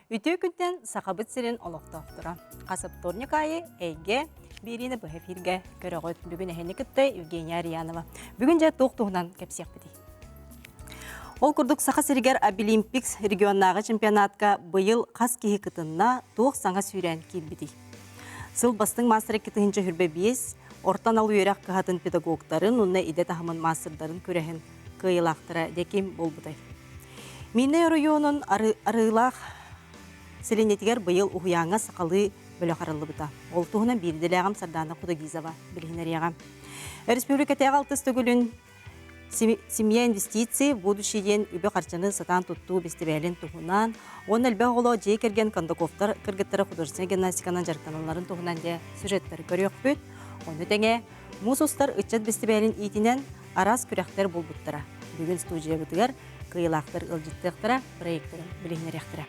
Үтүө күнтэн Сахабыт сирин олохтоохторо. Хас вторник аайы Эйгэ биэриини быһа эфиргэ көрөҕүт. Бүгүн эһэни кытта Евгения Арианова. Бүгүн дьэ туох туһунан кэпсиэхпитий? Ол курдук Саха сиригэр Абилимпикс регионнааҕы чемпионатка быйыл хас киһи кытынна, туох саҥа сүүрээн киирбитий? Сыл бастыҥ маастара 2025 орто анал үөрэх кыһатын педагогтарын уонна идэ таһымын маастардарын күрэһин кыайыылаахтара дьэ буолбутай? Миинэй оройуонун Арыылаах сэлиэнньэтигэр быйыл уһуйааҥҥа сахалыы бөлөх арыллыбыта. Ол туһунан биирдэлээҕим Сардаана Худогизова билиһиннэриэҕэ. Өрөспүүбүлүкэтээҕи алтыс төгүлүн Семья инвестиций будущее диэн үбү-харчыны сатаан туттуу бэстибээлин туһунан уонна элбэх оҕолоох дьиэ кэргэн Кондаковтар кыргыттара художественнай гимнастиканан дьарыктаналларын туһунан дьэ сюжеттары көрүөхпүт. Ону тэҥэ Муус устар ыччат бэстибээлин иитинэн араас күрэхтэр буолбуттара. Бүгүн студиябытыгар кыайыылаахтар ыалдьыттыахтара, проектарын билиһиннэриэхтэрэ.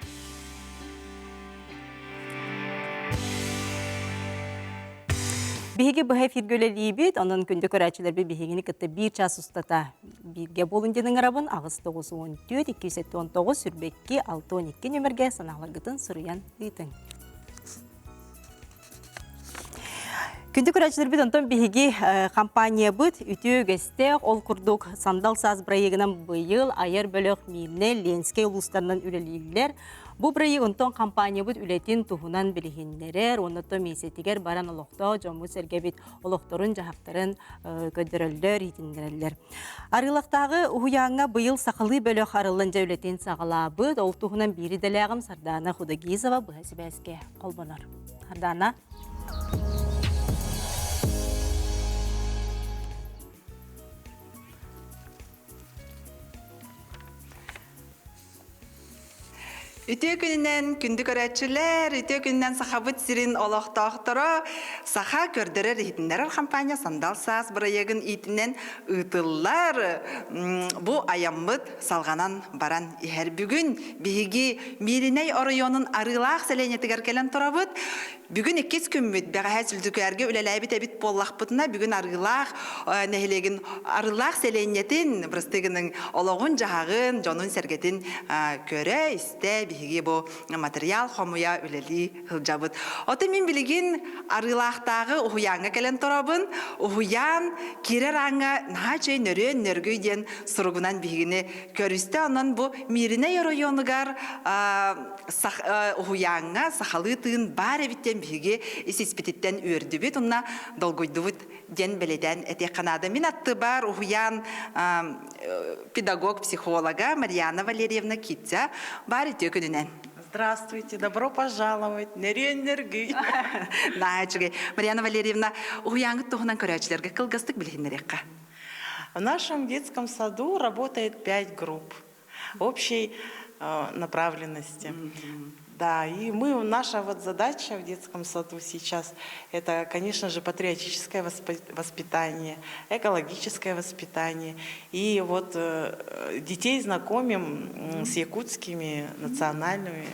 Биһиги быһа эфиргэ үлэлиибит, онон күндү көрөөччүлэрбит биһигини кытта биир час устата бииргэ буолун диэн ыҥырабын. 8 9 14 279 22 612 нөмергэ санааларгытын суруйан ыытыҥ. Күндү көрөөччүлэрбит, онтон биһиги компаниябыт үтүө үгэстээх, ол курдук Сандал саас бырайыагынан быйыл айар бөлөх Миирнэ, Ленскэй улуустарынан үлэлииллэр. Бу бырайыак онтон компаниябыт үлэтин туһунан билиһиннэрэр, уонна миэсэтигэр баран олохтоох дьоммут-сэргэбит олохторун-дьаһахтарын көрдөрөллөр, иитиннэрэллэр. Арыылахтааҕы уһуйааҥҥа быйыл сахалыы бөлөх арыллан дьэ үлэтин саҕалаабыт. Ол туһунан биир идэлээҕим Сардаана Худогизова быһа сибээскэ холбонор. Сардаана. Үтүө күнүнэн күндү көрөөччүлэр, үтүө күнүнэн Сахабыт сирин олохтоохторо Саха көрдөрөр иһитиннэрэр хампаанньа Сандал саас бырайыагын иитинэн ыытыллар. Бу айаммыт салҕанан баран иһэр. Бүгүн биһиги Мииринэй оройуонун Арыылаах сэлиэнньэтигэр кэлэн турабыт. Бүгүн иккис күммүт. Бэҕэһээ Сүлдүкээргэ үлэлээбит эбит буоллахпытына, бүгүн Арыылаах нэһилиэгин Арыылаах сэлиэнньэтин, бырастыы гыныҥ, олоҕун-дьаһаҕын, дьонун-сэргэтин көрө, истэ, биһиги бу материал хомуйа үлэлии сылдьабыт. Оттон мин билигин Арыылаахтааҕы уһуйааҥҥа кэлэн турабын. Уһуйаан киирэр ааҥҥа наһаа үчүгэй нөрүөн нөргүй диэн суругунан биһигини көрүстэ. Онон бу Мииринэй оройуонугар уһуйааҥҥа сахалыы тыын баар эбит диэн биһиги ис-испититтэн үөрдүбүт уонна долгуйдубут диэн бэлиэтээн этиэххэ наада. Мин аттыбар уһуйаан педагог-психолога Марьяна Валерьевна Китя баар үтүө күнүнэн. Здравствуйте, добро пожаловать. Нөрүөн-нөргүй. Наһаа үчүгэй. Марьяна Валерьевна, уһуйааҥҥыт туһунан көрөөччүлэргэ кылгастык билиһиннэриэххэ. В нашем детском саду работает пять групп общей направленности. Да, и мы, наша вот задача в детском саду сейчас, это, конечно же, патриотическое воспитание, экологическое воспитание. И вот детей знакомим с якутскими национальными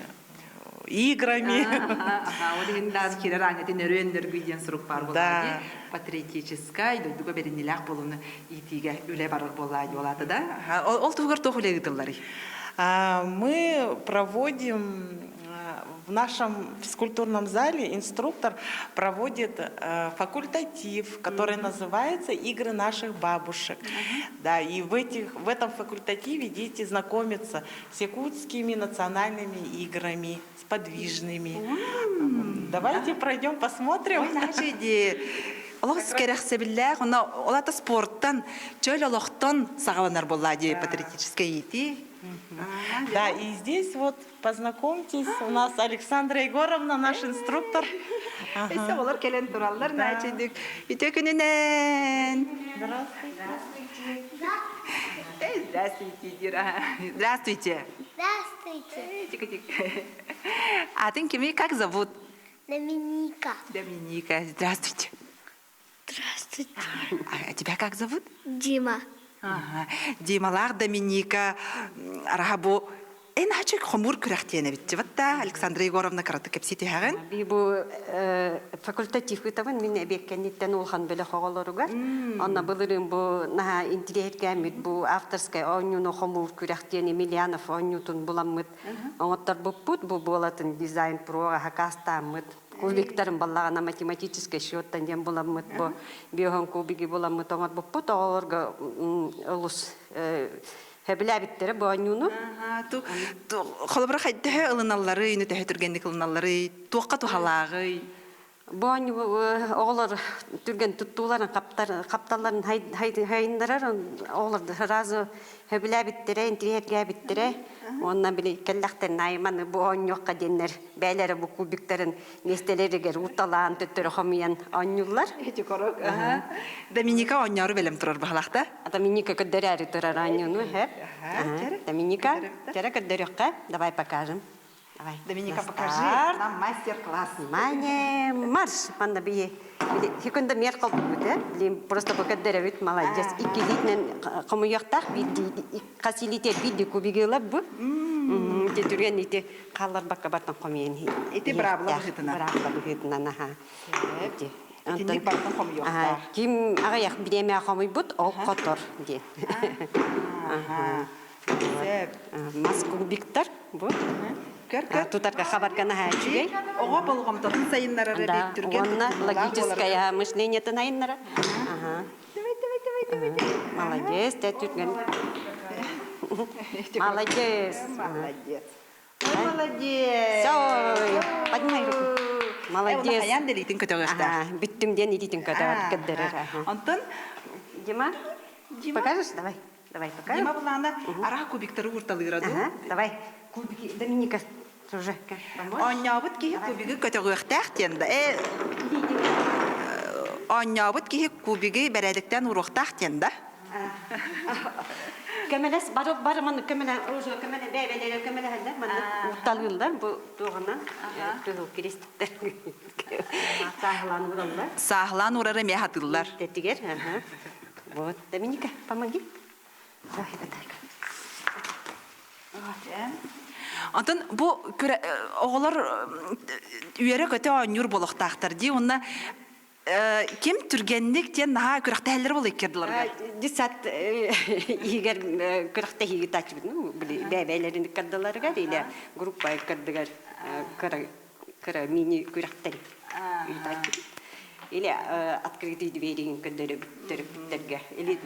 играми. Ол иһин да киирэр аанньатын өрүөн нөргүй диэн сурук баар буолаа патриотическай дойдуга бэриниилээх буолууну иитиигэ үлэ барар буоллаа буолаата да ол туһугар туох үлэ ыытылларый? Мы проводим в нашем физкультурном зале инструктор проводит факультатив, который называется «Игры наших бабушек». Да, и в, этих, в этом факультативе дети знакомятся с якутскими национальными играми, с подвижными. Давайте пройдем, посмотрим. Олох кэрэхсэбиллээх, онно ол ата спорттан, чөл олохтон саҕаланар буолла дии патриотическай иитии. Да, и здесь вот познакомьтесь, у нас Александра Егоровна, наш инструктор. Эссе олар кэлэн тураллар, наачыдык. Үтө күнүнэн. Здравствуйте. Здравствуйте, Здравствуйте. Здравствуйте. Тихо-тихо. А ты кими как зовут? Доминика. Доминика. Здравствуйте. Здравствуйте. А тебя как зовут? Дима. Ага. Дималаах Доминика арааһа бу. Эн ачык хомуур күрэх диэн эбитти батта Александра Егоровна кыратык кэпсии түһэҕин. Би бу факультатив ыытабын мин эбиэккэнниттэн улахан бөлөх оҕолоругар. Онно былырыын бу наһаа интириэһиргээммит бу авторскай оонньууну хомуур күрэх диэн Емельянов оонньуутун буламмыт оҥотторбуппут. Бу буолатын дизайн про хакастааммыт. Кубиктарын баллаҕана математическай счеттан диэн буламмыт бу биоһон кубиги буламмыт оҥорбуппут. Оҕолорго олус Сөбүлээбиттэрэ бу оонньууну. Холобура хайдаһы ылыналларый, төһө түргэнник ылыналларый, туохха туһалааҕый? Бу оонньуу оҕолор түргэн туттууларын хапталларын хайыннарар оҕолор сразу сөбүлээбиттэрэ, интириэһиргээбиттэрэ. Уонна били кэллэхтэрин айманы бу оонньуохха диэннэр бэйэлэрэ бу кубиктарын миэстэлэригэр уурталаан төттөрү хомуйан оонньууллар. Ити корок. Доминика оонньоору бэлэм турар баһалаахта. Доминика көрдөрөөрү турар оонньууну һэп. Доминика, кэрэ көрдөрүөххэ. Давай покажем. Давай. Доминика, покажи нам мастер-класс. Внимание, марш! Манна бии секунда мер холбут, э? Блин, просто көрдөрөбүт, молодец. Иккилиитинэн хомуйуохтаах, биирдии хас илиитэ биирдии кубигы ылар бу. Ити түргэн ити хаалларбакка бартан хомуйан Ити быраабыла быһыытынан. Быраабыла быһыытынан, аха. Итинник бартан хомуйуохтаах. Ким аҕыйах бириэмэ хомуйбут, ол хотор диэн. Сөп. Мас кубиктар бу. Көр, көр. Тутарга хабарга наһаа үчүгэй. Оҕо болҕомтотун сайыннарар эбит түргэн Уонна логическое мышлениетын айыннара. Давай, давай, давай, давай, давай. Молодец, түргэн. Молодец. Молодец. Ой, молодец. Все, поднимай руку. Молодец. Хайаан да илиитин көтөҕүөхтээх. Бүттүм диэн илиитин көтөҕөр. Онтон Дима, покажешь? Давай. Давай, покажем. Дима булаана араха кубиктары уурталыыра дуу? Давай. Кубики, Доминика, тоже. Оонньообут киһи кубигы көтөҕүөхтээх диэн да. Э, оонньообут киһи кубигы бэрээдэктээн ууруохтаах диэн да. Көмөлөс бары бары маннык көмөлө уже көмөлө бэйбэлэрэ көмөлөһөллөр маннык уурталыыллар бу туоҕунан кыһыл киристиктэр сааһылаан уураллар. Сааһылаан уурары эмиэ хатыыллар. Тэтигэр вот Доминика помоги. Давай, дай. Онтон бу оҕолор үөрэ-көтө оонньуур буолуохтаахтар дии уонна ким түргэнник диэн наһаа күрэхтэһэллэр буолла иккердиларга. Десят иһигэр күрэхтэһии ыытааччыбыт ну били бэйэлэрин ыккардыларыгар или группа ыккардыгар кыра кыра мини күрэхтэр ыытааччыбыт. Или открытый дверигин көрдөрөбүт төрөппүттэргэ. Или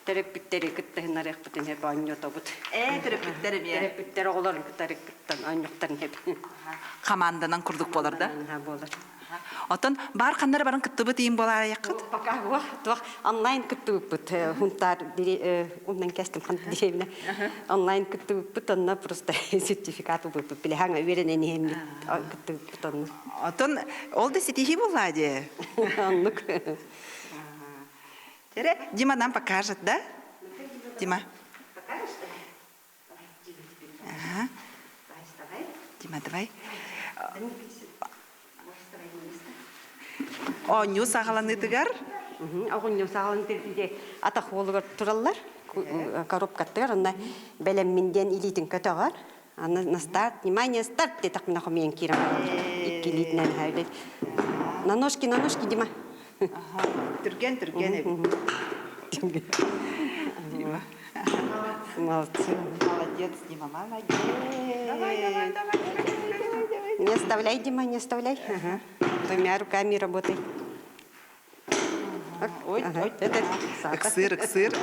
төрөппүттэри кыттыһыннарыахпытын сөп оонньотобут. Ээ төрөппүттэр эмиэ. Төрөппүттэр оҕолорун кытары кыттан оонньуохтарын сөп. Хамаанданан курдук буолар да? Буолар. Оттон баар ханнары баран кыттыбыт иин буолаарайаххыт? Пока туох онлайн кыттыбыппыт Хунтаар умнан кэстим хан деревня онлайн кыттыбыппыт онно просто сертификат ылбыппыт билэһаҥа үөрэнэн иһэммит кыттыбыппыт онно. Оттон ол да ситиһии буоллаа дии. Оннук. Тере, Дима нам покажет, да? Дима. Ага. Дима, давай. Оонньуу саҕаланыытыгар Оҕонньуу саҕаланыытыгар атах уолугар тураллар коробкаттыгар онно бэлэммин диэн илиитин көтөҕөр аны на старт внимание старт диэтэхпинэ хомуйан киирэн икки илиитинэн үлэ на ножки на ножки Дима түргэн түргэн эбит Дима Молодцы. Молодец, Дима, молодец. Давай, давай, давай, давай, давай. Не оставляй, Дима, не оставляй. Ага. Двумя руками работай. Ой, ой, ыксыыр, ыксыыр.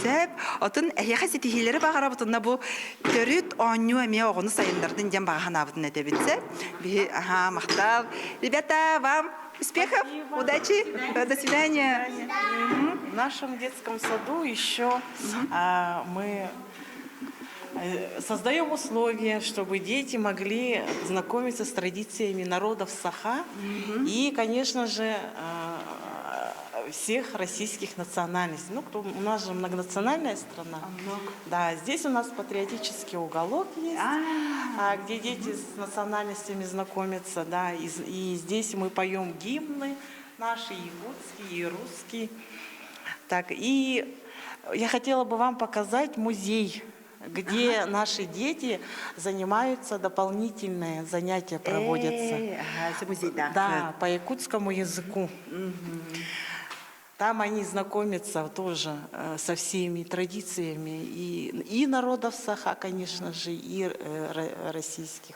Сөп. Отун эһиэхэ ситиһиилэри баҕарабытынна бу төрүт оонньуу эмиэ оҕону сайыннардын диэн баҕа санаабытын этэбит сөп. Биһи аха махтал. Ребята, вам успехов, удачи, до свидания. В нашем детском саду еще мы создаем условия, чтобы дети могли знакомиться с традициями народов Саха и, конечно же, всех российских национальностей. Ну, кто, у нас же многонациональная страна. Да, здесь у нас патриотический уголок есть, где дети с национальностями знакомятся, да, и здесь мы поем гимны наши, и якутский, и русский. Так, и я хотела бы вам показать музей. где наши дети занимаются, дополнительные занятия проводятся. Да, по якутскому языку. Там они знакомятся тоже э, со всеми традициями и, и народов Саха, конечно же, и э, российских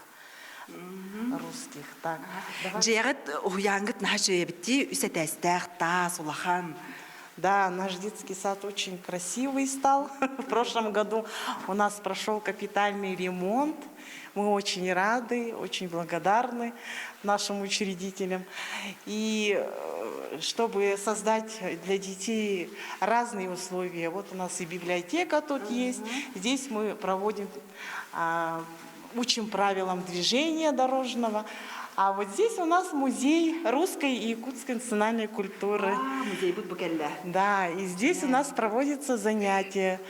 русских. Так. Дьиэҕит уһуйааҥҥыт наһаа үчүгэй үс этээстээх таас улахан. Да, наш детский сад очень красивый стал. В прошлом году у нас прошел капитальный ремонт. Мы очень рады, очень благодарны нашим учредителям. И э, чтобы создать для детей разные условия, вот у нас и библиотека тут есть. Здесь мы проводим, а, учим правилам движения дорожного. А вот здесь у нас музей русской и якутской национальной культуры. А, музейбыт бу кэллэ. Да, и здесь у нас проводятся занятия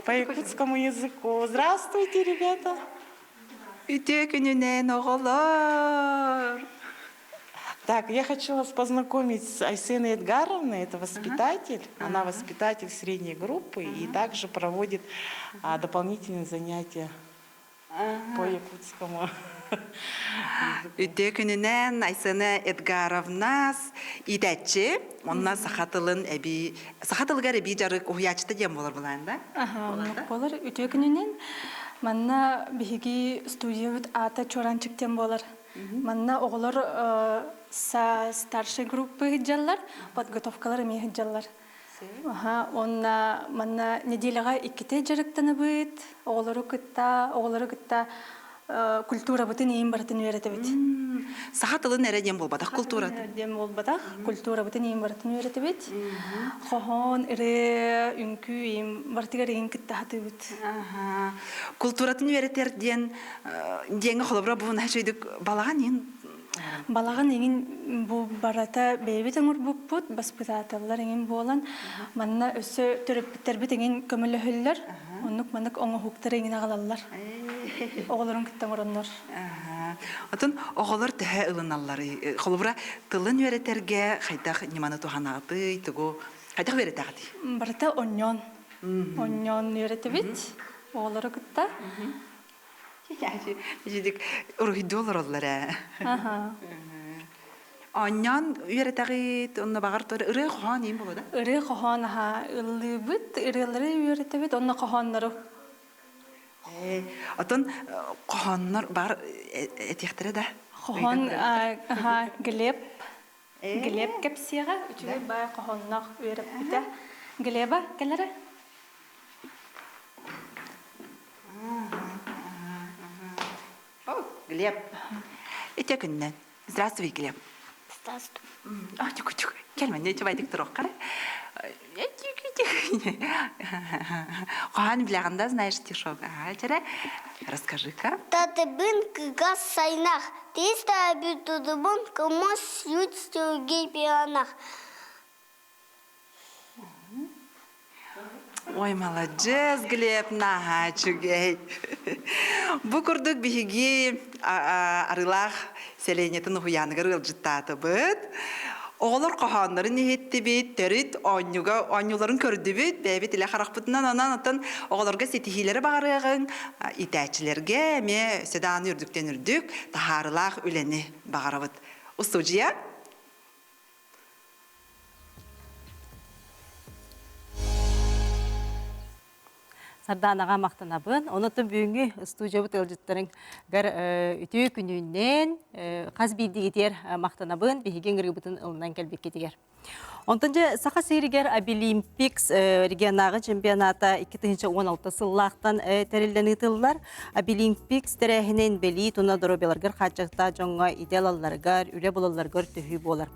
по якутскому языку. Здравствуйте, ребята! Үтүө күнүнэн оҕолор! Так, я хочу вас познакомить с Айсеной Эдгаровной, это воспитатель. Она воспитатель средней группы и также проводит а, дополнительные занятия по якутскому. Үтүө күнүнэн Айсена Эдгаровна иитээччи, онна саха тылын эби саха тылыгар эбии дьарык уһуйааччыта диэн буолар булаан да? Аха, буолар. Үтүө күнүнэн манна биһиги студиябыт аата Чуораанчык диэн буолар. Манна оҕолор са старшей группы сылдьаллар, подготовкалар эмиэ сылдьаллар. Аха, уонна манна неделяҕа иккитэ дьарыктанабыт, оҕолору кытта, оҕолору кытта культурабытын иин барытын үөрэтэбит. Саха тылын эрэ диэн буолбатах культуратын. Диэн буолбатах, культурабытын иин барытын үөрэтэбит. Хоһоон, ырыа, үҥкүү иин барытыгар иин кытта хатыыбыт. Культуратын үөрэтэр диэн диэҥҥэ холобура бу наһаа балаҕан иин Балаҕан иҥин бу барата бэйэбит оҥорбуппут, баспытааталлар иҥин буолан, манна өссө төрөппүттэрбит иҥин көмөлөһөллөр, оннук маннык оҥоһуктары иҥин аҕалаллар. Оҕолорун кытта оҥороннор. Отон оҕолор төһө ылыналларый? Холобура, тылын үөрэтэргэ хайдах ньыманы туһанаҕытый, тугу хайдах үөрэтэҕитий? Барыта онньоон. Онньоон үөрэтэбит оҕолору кытта. Итидик уруһуйдуу олороллор ээ. Оонньоон үөрэтэҕит, онно баҕар ырыа хоһоон иин буолуо да? Ырыа хоһоон аха ыллыыбыт, ырыалары үөрэтэбит, онно хоһооннору. Отон хоһооннор бар этиэхтэрэ да? Хоһоон аха Глеб Глеб кэпсиэҕэ үчүгэй баай хоһоонноох үөрэппитэ. Глеба кэлэрэ? О, Глеб. Ити күннэн. Здравствуй, Глеб. Здравствуй. А, тихо, тихо. Кэлмэ, не чубайдык туруоххара. Хоһоон билэҕин да, знаешь стишок. Ага, чэрэ. Расскажи-ка. Татыбын кыгас сайнах, тиста бүтудубун кымыс ют стюгей пианах. Ой, маладьыас, Глеб, наһаа үчүгэй. Бу курдук биһиги Арыылаах сэлиэнньэтин уһуйааныгар ыалдьыттаатыбыт. Оҕолор хоһооннорун иһиттибит, төрүт оонньууга оонньууларын көрдүбүт, бэйэбит илэ харахпытынан онон оттон оҕолорго ситиһиилэри баҕарыаҕыҥ, иитээччилэргэ эмиэ седааны үрдүктэн үрдүк, таһаарылаах үлэни баҕарабыт. Устудьуйа Сардаанаҕа махтанабын. Онон бүгүҥҥү студиябыт ыалдьыттарыгар үтүө күнүнэн хас биирдиигитигэр махтанабын, биһиги ыҥырыыбытын ылынан кэлбиккитигэр. Онтон дьэ Саха сиригэр Абилимпикс регионааҕы чемпионата 2016 сыллаахтан тэриллэн ыытыллар. Абилимпикс тэрээһинин бэлии туна доруобуйаларыгар хааччахтаах дьоҥҥо идэ ылалларыгар, үлэ булалларыгар төһүү буолар.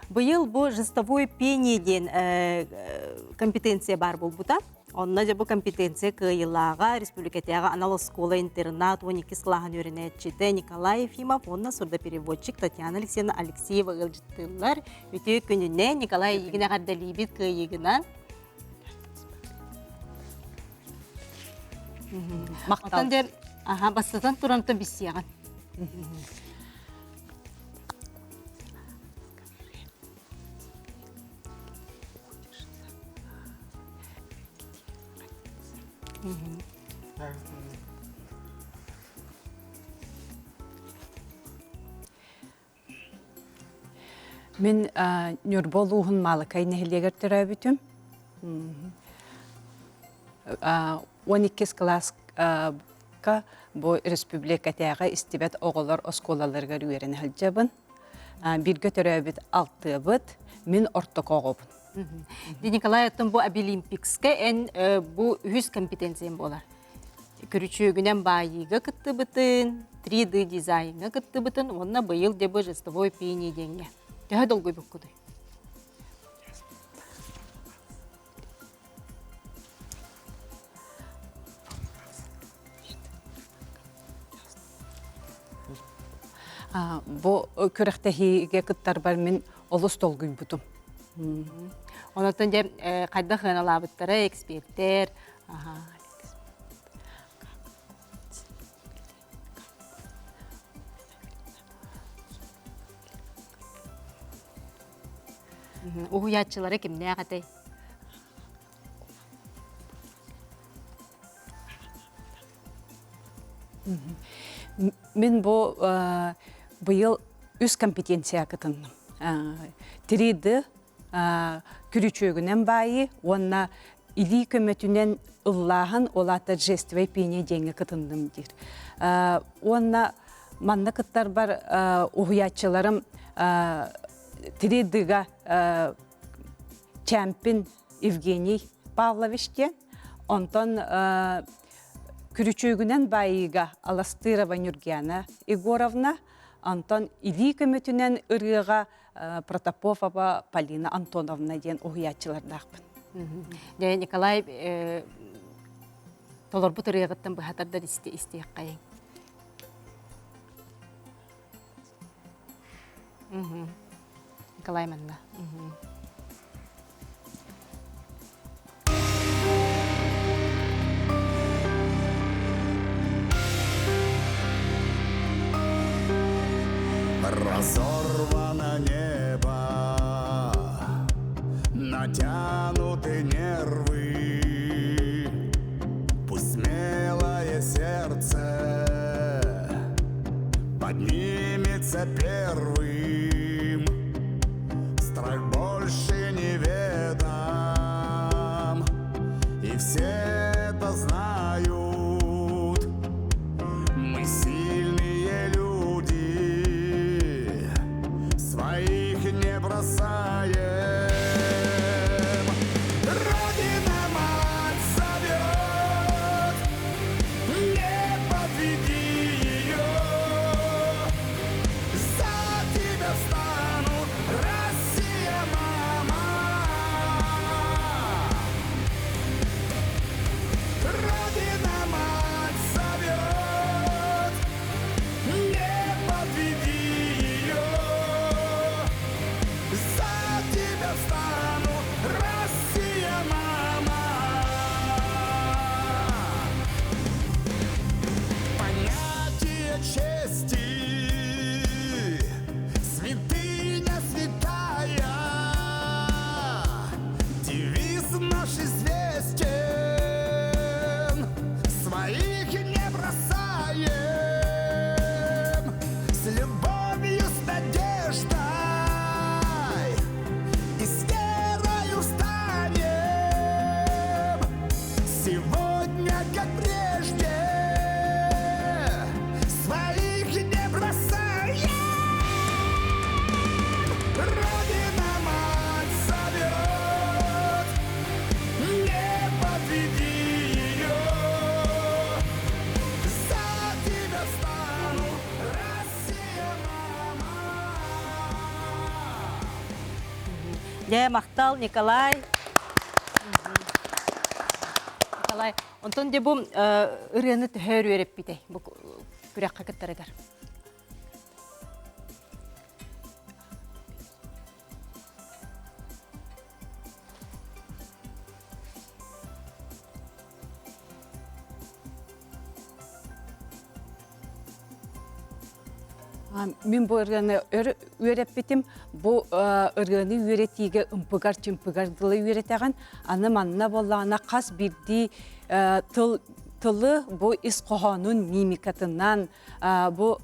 Быйыл бу жестовое пение диэн компетенция баар буолбута. Онно дьэ бу компетенция кыайыылааҕа республикатааҕы анал оскуола-интернат 12 кылааһын үөрэнээччитэ Николай Ефимов уонна сурдопереводчик Татьяна Алексеевна Алексеева ыалдьыттыыллар. Үтүө күнүнэн Николай эйигин эҕэрдэлиибит кыайыыгынан. Махтал. Аха, бастатан турантан биссиэҕин. Мин Ньурба улууһун Маалыкай нэһилиэгэр төрөөбүтүм. 12 кылааска бу республикатааҕы истибэт оҕолор оскуолаларыгар үөрэнэ сылдьабын. Бииргэ төрөөбүт алтыабыт, мин ортоку оҕобун. Николай, оттон бу Абилимпикска эн бу үһүс компетенциям буолар. Күрүчүөгүнэн баайыыга кыттыбытын, 3D дизайҥҥа кыттыбытын уонна быйыл дебо жестовой пение диэҥҥэ. Төһө долгуйбуккутуй? Бу күрэхтэһиигэ кыттарбар мин олус долгуйбутум. Онотон дьэ хайдах ыаналаабыттара эксперттэр Уһуйааччылара кимнээх этэй? Мин бу быйыл үс компетенция кытынным. 3D күрүчүөгүнэн баайыы уонна илии көмөтүнэн ыллааһын, ол аата жестовое пение диэҥҥэ кытынным диир. Уонна манна кыттарбар уһуйааччыларым 3D-га чемпион Евгений Павлович диэн, онтон күрүчүөгүнэн баайыыга Аластырова Нюргиана Егоровна, онтон илии көмөтүнэн ырыаҕа Протопопова Полина Антоновна диэн уһуйааччылардаахпын. Дьэ, Николай толорбут ырыаҕыттан быһатардар истиэххэйиҥ. Николай манна. Разорвано небо, натянуты нервы. Пусть смелое сердце поднимется первым. Страх больше неведом, и все это знают. Мы сильные люди, своих не бросаем. Родина мать зовет, не подведи ее. За тебя встану, Россия, мама. Родина мать зовет, не подведи ее. За тебя встану, Россия, мама. Понятие чести, святыня святая, девиз наш известен, своих не бросаем, с любовью, с надеждой и с верою встанем. Сегодня, как прежде, своих не бросаем. Родина мать зовет, не подведи ее. За тебя встану, Россия, мама. Дьэ, махтал, Николай. Николай, онтон дьэ бу ырыаны төһө үөрэппитэй бу күрэххэ кыттарыгар? Мин бу ырыаны үөрэппитим. Бу ырыаны үөрэтиигэ ымпыгар-чымпыгар дылы үөрэтэҕин. Аны манна буоллаҕына хас биирдии тыл тылы бу ис хоһоонун мимикатынан, бу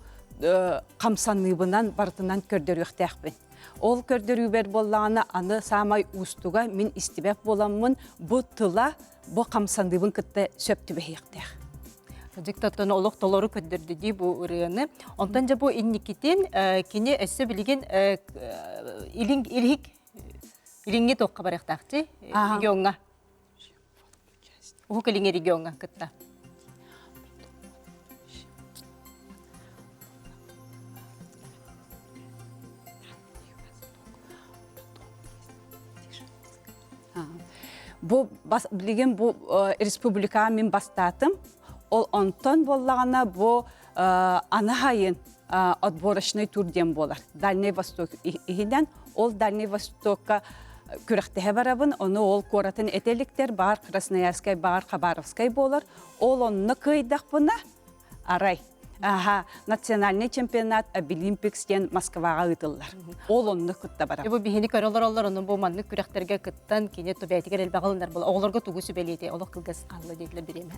хамсаныыбынан барытынан көрдөрүөхтээхпин. Ол көрдөрүүбэр буоллаҕына аны саамай уустуга мин истибэт буоламмын бу тыла бу хамсаныыбын кытта сөп түбэһиэхтээх. Дьиктаттан олох толору көрдөрдө дии бу ырыаны. Онтон дьэ бу инникитин кини өссө билигин илин илиһик илиҥҥи туохха барыахтаахчы региоҥҥа. Уһук Илиҥҥи региоҥҥа кытта. Бу бас, билигин бу республикаҕа мин бастаатым. Ол онтон буоллаҕына бу анаһайын отборочный тур диэн буолар. Дальний Восток иһинэн ол Дальний Востокка күрэхтэһэ барабын. Ону ол куоратын этэликтэр баар Красноярскай, баар Хабаровскай буолар. Ол онно кыайдахпына арай Аха, национальный чемпионат Обилимпикс диэн Москваҕа ыытыллар. Ол онно кытта барар. Бу биһини көрө олороллор, онон бу маннык күрэхтэргэ кыттан кини тубээтигэр элбэх ылынар була. Оҕолорго тугу сүбэлиэтэй? Олох кылгас хаалла диэтилэр бириэмэ.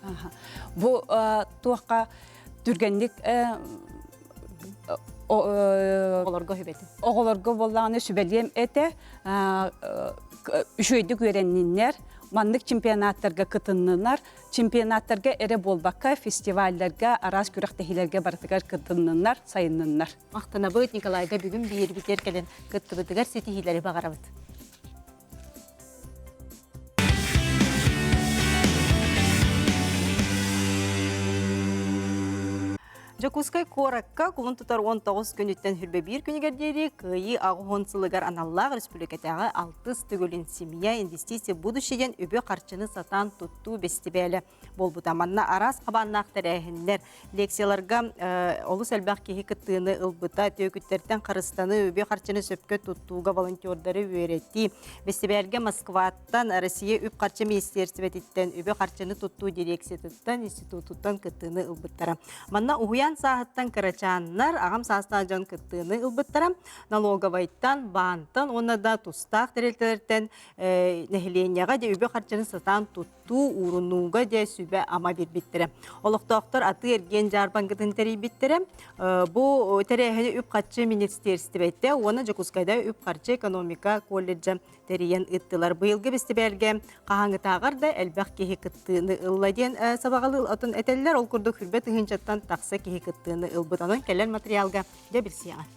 Аха. Бу туохха түргэнник оҕолорго сүбэтин. Оҕолорго буоллаҕына сүбэлиэм этэ. Үчүгэйдик үөрэнниннэр, маннык чемпионаттарга кытыннынар, чемпионаттарга эрэ буолбакка, фестивалларга, араас күрэхтэһиилэргэ барытыгар кытынныннар, сайынныннар. Махтанабыт Николайга бүгүн биэрбитигэр кэлэн кыттыбытыгар ситиһиилэри баҕарабыт. Дьокуускай куоракка кулун тутар 19 күнүттэн хүрбэ биир күнүгэр диэри Кыайыы аҕыс сылыгар аналлаах республикатааҕы алтыс төгүлүн «Семья, инвестиция, будущее» диэн үбү-харчыны сатаан туттуу бэстибээлэ буолбута. Манна араас хабааннаах тэрээһиннэр, лекцияларга олус элбэх киһи кыттыыны ылбыта, түөкүттэртэн харыстаныы, үбү-харчыны сөпкө туттууга волонтердары үөрэтии, бэстибээлгэ Москваттан, Россия үп-харчы министиэристибэтиттэн, үбү-харчыны туттуу дирекциятыттан, институтуттан кыттыыны ылбыттара. Манна уһуйаан сааһыттан кырачааннар, аҕам саастаах дьон кыттыыны ылбыттара. Налоговайтан, баантан уонна да тустаах тэрилтэлэртэн нэһилиэнньэҕэ де үбү-харчыны сатаан туттуу туу уурунууга дьэ сүбэ-ама биэрбиттэрэ. Олохтоохтор атыы-эргиэн дьаарбаҥкытын тэрийбиттэрэ. Бу тэрээһини үп-харчы министиэристибэтэ уонна Дьокуускайда үп-харчы экономика колледжа тэрийэн ыыттылар. Быйылгы бэстибээлгэ хаһааҥҥытааҕар да элбэх киһи кыттыыны ылла диэн сабаҕалыы отун этэллэр. Ол курдук хүрбэ тыһыынчаттан тахса киһи кыттыыны ылбыт. Онон кэлэр материалга дьэ билсиэҕэ.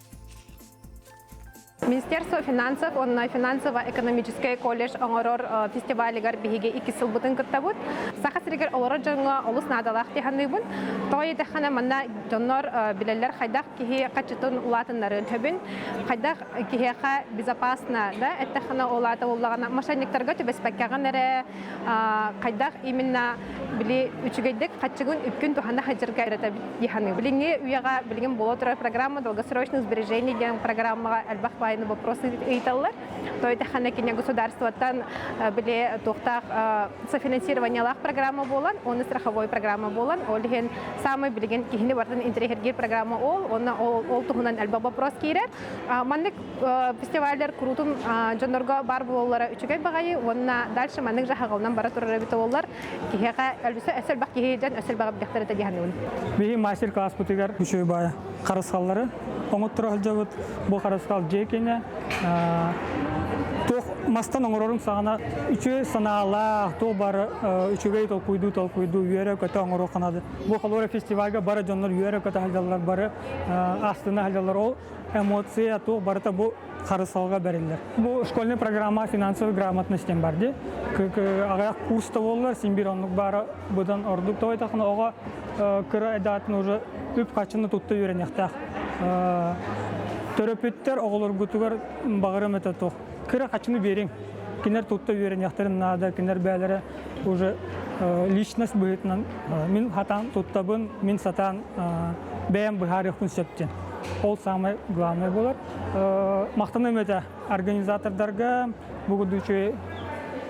Министерство финансов уонна финансово-экономическай колледж оҥорор фестивалыгар биһиги икки сылбытын кыттабыт. Саха сиригэр олорор дьоҥҥо олус наадалаах дии саныыбын. Тоҕо диэтэххинэ, манна дьоннор билэллэр хайдах киһи хаччытын улаатыннарыан сөбүн, хайдах киһиэхэ безопасно да эттэххинэ ол аата буоллаҕына мошенниктарга түбэспэккэҕин эрэ хайдах именно били үчүгэйдик хаччыгын үпкүн туһана сылдьарга үөрэтэбит дии саныыбын. Билиҥҥи үйэҕэ билигин буола турар программа долгосрочных сбережений диэн программаҕа элбэх баайыны вопрос ыйыталлар. То этэххинэ кини государствоттан били туохтаах софинансированиелаах программа буолан, уонна страховой программа буолан, ол иһин самый билигин киһини барытын интэриэһиргиир программа ол, уонна ол, ол туһунан элбэх вопрос киирэр. Маннык фестиваллар куруутун дьоннорго баар буолаллара үчүгэй баҕайы уонна дальше маннык дьаһаҕалынан бара турар эбит буоллар киһиэхэ өссө элбэх киһи дьон өссө элбэх эбдиэхтэр этэ дии саныыбын. Биһи мастер-класспытыгар үчүгэй баайа харысхаллары оҥотторо сылдьабыт. Бу харысхал дьиэ киэнэ туох мастан оҥорорум саҕана үчүгэй санаалаах, туох бары үчүгэй толкуйдуу толкуйдуу үөрэ-көтө оҥоруохха наада. Бу холобура фестивальга бары дьоннор үөрэ-көтө сылдьаллар, бары астына сылдьаллар. Ол эмоция туох барыта бу харысхалга бэриллэр. Бу школьный программа финансовой грамотность диэн бар дии. Аҕыйах курс да буоллар, син биир оннук баара быдан ордук. Тоҕо диэтэххинэ оҕо кыра эдаатын уже үп-харчыны тутта үөрэниэхтээх. Төрөппүттэр оҕолоргутугар баҕарым этэ туох. Кыра хаччыны биэриҥ. Кинилэр тутта үөрэниэхтэрин наада, кинилэр бэйэлэрэ уже личность быһыытынан мин сатаан туттабын, мин сатаан бэйэм быһаарыахпын сөп диэн. Ол самое главное буолар. Махтаныам этэ организатордарга бу курдук үчүгэй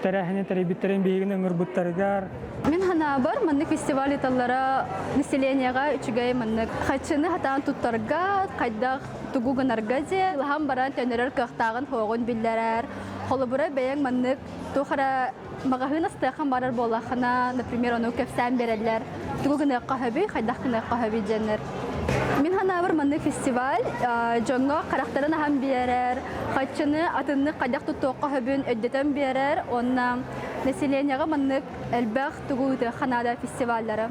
тэрээһини тэрийбиттэрин биһигини ыҥырбыттарыгар. Мин санаабар, маннык фестиваль ыыталлара населениеҕа үчүгэй маннык хаччыны хатаан туттарга, хайдах тугу гынарга дьэ, ылаһан баран төннөрөр кыахтааҕын суоҕун биллэрэр. Холобура, бэйэҥ маннык туох эрэ маҕаһыын астыаххын барар буоллаххына, например, ону кэпсээн биэрэллэр. Тугу гыныахха сөбүй, хайдах гыныахха сөбүй диэннэр. Мин санаабар маннык фестиваль дьоҥҥо харахтарын аһан биэрэр, хаччыны атыннык хайдах туттуохха сөбүн өйдөтөн биэрэр уонна населениеҕа маннык элбэх тугу ыытыахха наада фестиваллары.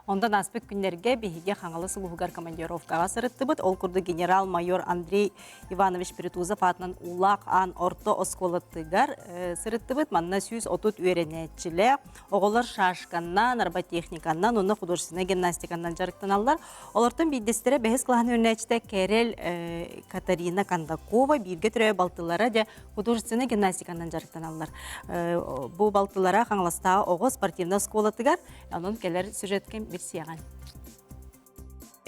Онтон ааспыт күннэргэ биһиги Хаҥалас улууһугар командировкаҕа сырыттыбыт. Ол курдук генерал-майор Андрей Иванович Притузов аатынан Уулаах Аан орто оскуолатыгар сырыттыбыт. Манна 130 үөрэнээччилээх оҕолор шашканнан, роботехниканнан уонна художественнай гимнастиканнан дьарыктаналлар. Олортон биирдэстэрэ бэһис кылааһын үөрэнээччитэ Кэрэл Катарина Кондакова бииргэ төрөөбүт балтылара дьэ художественнай гимнастиканнан дьарыктаналлар. Бу балтылара Хаҥаластааҕы оҕо спортивнай оскуолатыгар Онон кэлэр сюжетка билсиэҕин.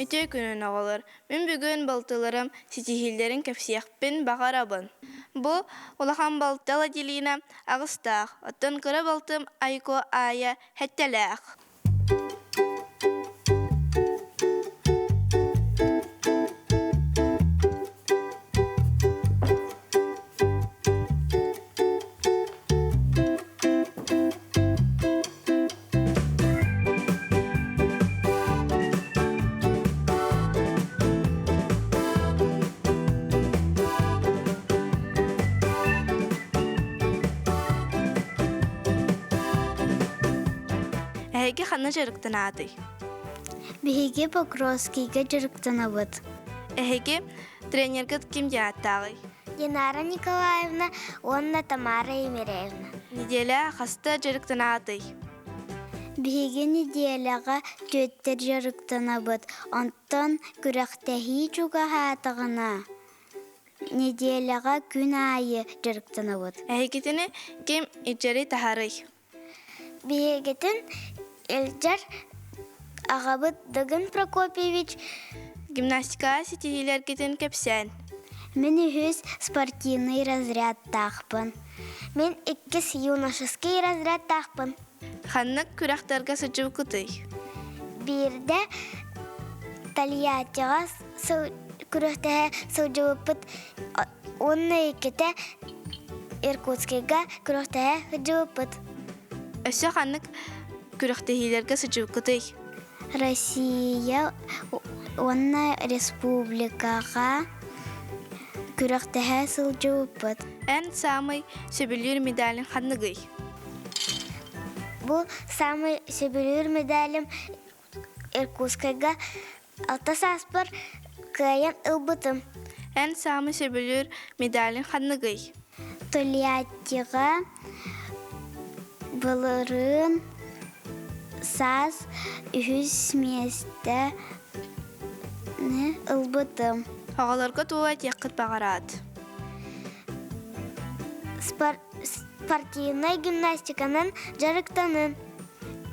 Үтүө күнүн оҕолор. Мин бүгүн балтыларым ситиһиилэрин кэпсиэхпин баҕарабын. Бу улахан балта Ладилина аҕыстаах, оттон кыра балтым Айко Аайа сэттэлээх. Эһиги ханна дьарыктанаатый? Биһиги Покровскийга дьарыктанабыт. Эһиги тренергыт ким диэн ааттааҕый? Динара Николаевна уонна Тамара Емельяновна. Неделя хаста дьарыктанаатый? Биһиги нэдиэлэҕэ түөттэ дьарыктанабыт, онтон күрэхтэһии чугаһаатаҕына, нэдиэлэҕэ күн аайы дьарыктанабыт. Эһигитини ким илдьэри таһарый? Биһигитин илдьэр аҕабыт Дыгын Прокопьевич Гимнастикаҕа ситиһиилэргитин кэпсээн. Мин үһүс спортивный разрядтаахпын. Мин иккис юношеский разрядтаахпын. Ханнык күрэхтэргэ сылдьыбыккытый? Биирдэ Тольяттиҕа күрэхтэһэ сылдьыбыппыт уонна иккитэ Иркутскайга күрэхтэһэ сылдьыбыппыт. Өссө ханнык күрэхтэһиилэргэ сылдьыбыккытый? Россия уонна республикаҕа күрэхтэһэ сылдьыбыппыт. Эн саамай сөбүлүүр медалиҥ ханныгый? Бу саамай сөбүлүүр медалим Иркутскайга алта сааспар кыайан ылбытым. Эн саамай сөбүлүүр медалиҥ ханныгый? Тольяттига былырыын саас үһүс миэстэни ылбытым. Оҕолорго тугу этиэххит баҕараат? Спортивнай гимнастиканан дьарыктанын.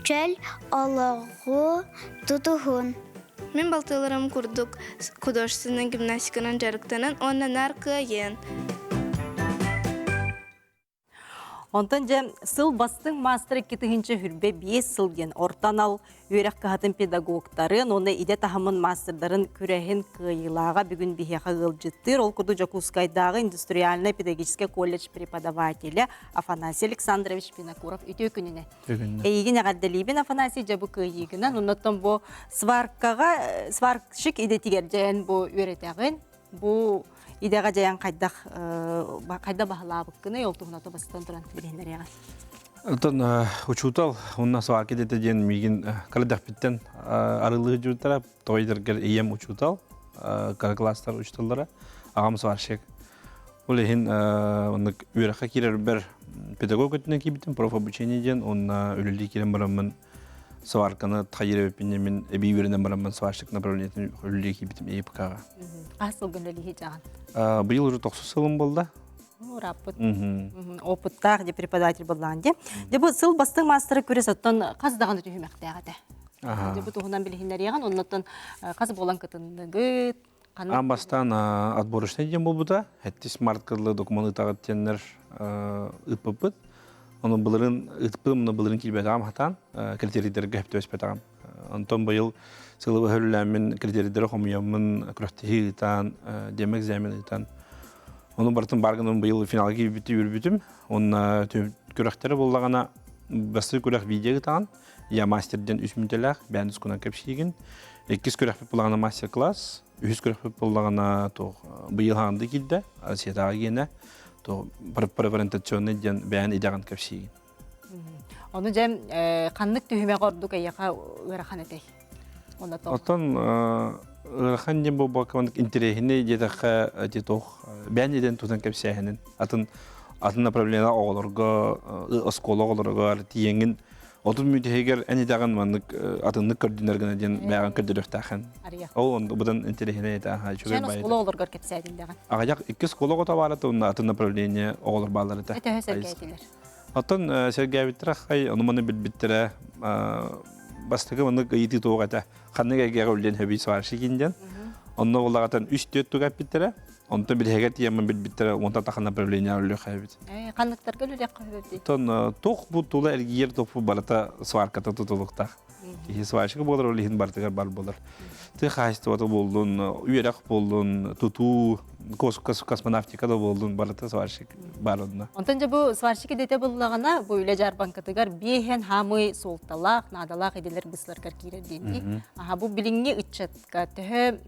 Чөл олоҕу тутуһун. Мин балтыларым курдук художественнай гимнастиканан дьарыктанан уонна наар кыайын. Онтон дьэ сыл бастыҥ маастар 2025 сыл диэн орто анал үөрэх кыһатын педагогтарын уонна идэ таһымын маастардарын күрэһин кыайыылааҕа бүгүн биһиэхэ ыалдьыттыыр. Ол курдук Дьокуускайдааҕы индустриальнай педагогическай колледж преподавателэ Афанасий Александрович Винокуров үтүө күнүнэн. Эйигин эҕэрдэлиибин Афанасий дьэ бу кыайыыгынан. Оннуттан бу сваркаҕа сварщик идэтигэр дьээн бу үөрэтэҕин. Бу идэҕэ дьайан хайдах хайда баһылаабыккыный ол туһунан бастан туран билиһиннэриэҕин. Оттон учуутал уонна сварка идэтэ диэн миигин кыра арылыы дьуутара тоҕо идэргэр ийэм учуутал кыра класстар учууталлара аҕам сварщик ол иһин оннук үөрэххэ киирэрбэр педагог өттүнэн киирбитим профобучение диэн уонна үлэлии киирэн бараммын сварканы тхайыр эбиппин мин эбии үөрэнэн бараммын сварщик направлениетин үлэлии киирбитим ЕПК-ҕа. Хас сылгын үлэлии сылдьаҕын? Быйыл уже тохсус сылым буолла. Ураппыт. Опыттаах де преподаватель буоллаҕын дии. Дьэ бу сыл бастыҥ маастара күрэс оттон хас даҕаны түһүмэхтээх этэ. Дьэ бу туһунан билиһиннэриэҕин, оннуттан хас буолан кытынныгыт? Аан бастаан отборочнай диэн буолбута. Сэттис март кылы докумуон ыытаҕыт диэннэр ыыппыппыт. Ону былырын ыытпытым, ону былырын киирбэтэҕим хатаан, критерийдэргэ сөп түбэспэтэҕим. Онтон быйыл сылы быһа үлэлээммин, критерийдэри хомуйаммын, күрэхтэһии ыытан, демо экзамен ыытан, ону барытын бар гынан быйыл финалга киирбити үөрбүтүм. Уонна күрэхтэрэ буоллаҕына, бастакы күрэх видео ыытаҕын, Я мастер диэн үс мүнүүтэлээх, бэйэн тускунан кэпсиигин. Иккис күрэхпит буоллаҕына мастер-класс, үһүс күрэхпит буоллаҕына туох быйыл хаанды киирдэ, Россиятааҕы гиэнэ, туох препарентационный диэн бэйэн идэҕин кэпсиигин. Ону дьэ ханнык түһүмэх ордук эйиэхэ ыарахан этэй? Оттон ыарахан диэн буолбакка маннык интэриэһинэй диэтэххэ ити туох бэйэн идэн тутан кэпсээһинин атын атын направление оҕолорго оскуола оҕолоругар тиийэҥҥин Отун мүтэһигэр эн идэҕин маннык атыннык көрдүнэр гына диэн бэйэҕин көрдөрүөхтээххин. Ол онно быдан интэриэһинэй этэ аха үчүгэй Сен оскуола оҕолоргор кэпсээтин даҕан. Аҕыйах икки оскуола оҕото баара уонна атын направление оҕолор бааллар этэ. Төһө сэргээтилэр? Оттон сэргээбиттэрэ хай ону маны билбиттэрэ бастакы маннык ыйытыы туох этэ. Ханнык эйгэҕэ үллэн хөбүй сварщикин диэн. Онно булаҕатан үс түөрт туга эппиттэрэ. Онтон билиһэгэр тиийэммин билбиттэрэ уонтан тахан направление үлүөх эбит. Ханныктарга үлүлэххэ хөбүй? Оттон туох бу тула эргийэр туох барыта сварката тутулуктаах. Киһи сварщик буолар, ол иһин барытыгар бар буолар. Тыа хаһаайыстыбата буоллун, үөрэх буоллун, тутуу, космонавтика да буоллун, барыта сварщик бар онно. Онтон дьэ бу сварщик идэтэ буллаҕына, бу үлэ дьаарбаҥкатыгар биэһэн хаамый суолталаах, наадалаах идэлэр бысларгар киирэр диэн. Аха бу билиҥҥи ыччатка төһө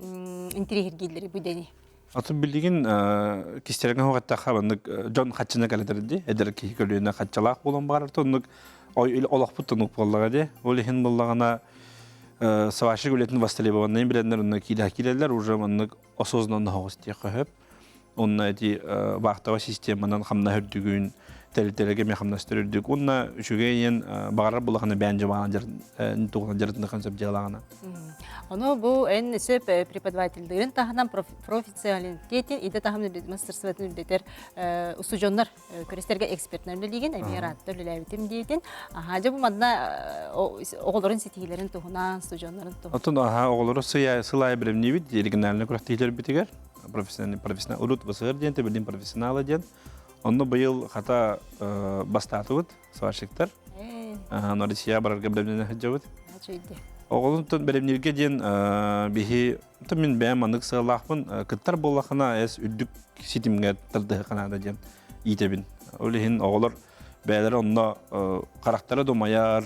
интириэһиргииллэри бу идэни? Атын билигин кистерэҥэ хоҕаттахха маннык дьон хаччына кэлэтэр ди эдэр киһи көлүөнэ хаччалаах буолан баарар оннук олохпут тонук буоллаҕа ди ол иһин буоллаҕына сварщик үлэтин востребованный билэннэр онно киирэ киирэллэр уже маннык осознанно хоҕус диэххэ сөп онно эти вахтовая системанан хамнас үрдүгүн тэрилтэлэргэ эмиэ хамнастар үрдүк уонна үчүгэй иэн баҕарар булахана бэйэн дьыбаана тугунан дьарытыныхан сөп дьыалаҕына Ону бу эн сөп преподавательдыырын таһынан профессионалитетин идэ таһымын мастерствотын үрдэтэр устудьоннор күрэстэргэ экспертнэр үлэлиигин эмиэ ыраатта үлэлээбитим диэтин. Аха дьэ бу манна оҕолорун ситиһиилэрин туһунан, студеннарын туһунан. Оттон аха оҕолору сыл аайы бэлэмниибит региональнай күрэхтэһиилэрбитигэр профессиональный профессионал урут ВСР диэн билим профессионала диэн онно быйыл хата бастаатыбыт сварщиктар. Аны Россия барарга бэлэмнэнэ сылдьабыт. Оҕолонтон бэлэмнииргэ диэн биһи мин бэйэм маннык сыаллаахпын кыттар буоллахына эс үрдүк ситимҥэ тардыһыахха наада диэн иитэбин. Ол иһин оҕолор бэйэлэрэ онно харахтара думайар,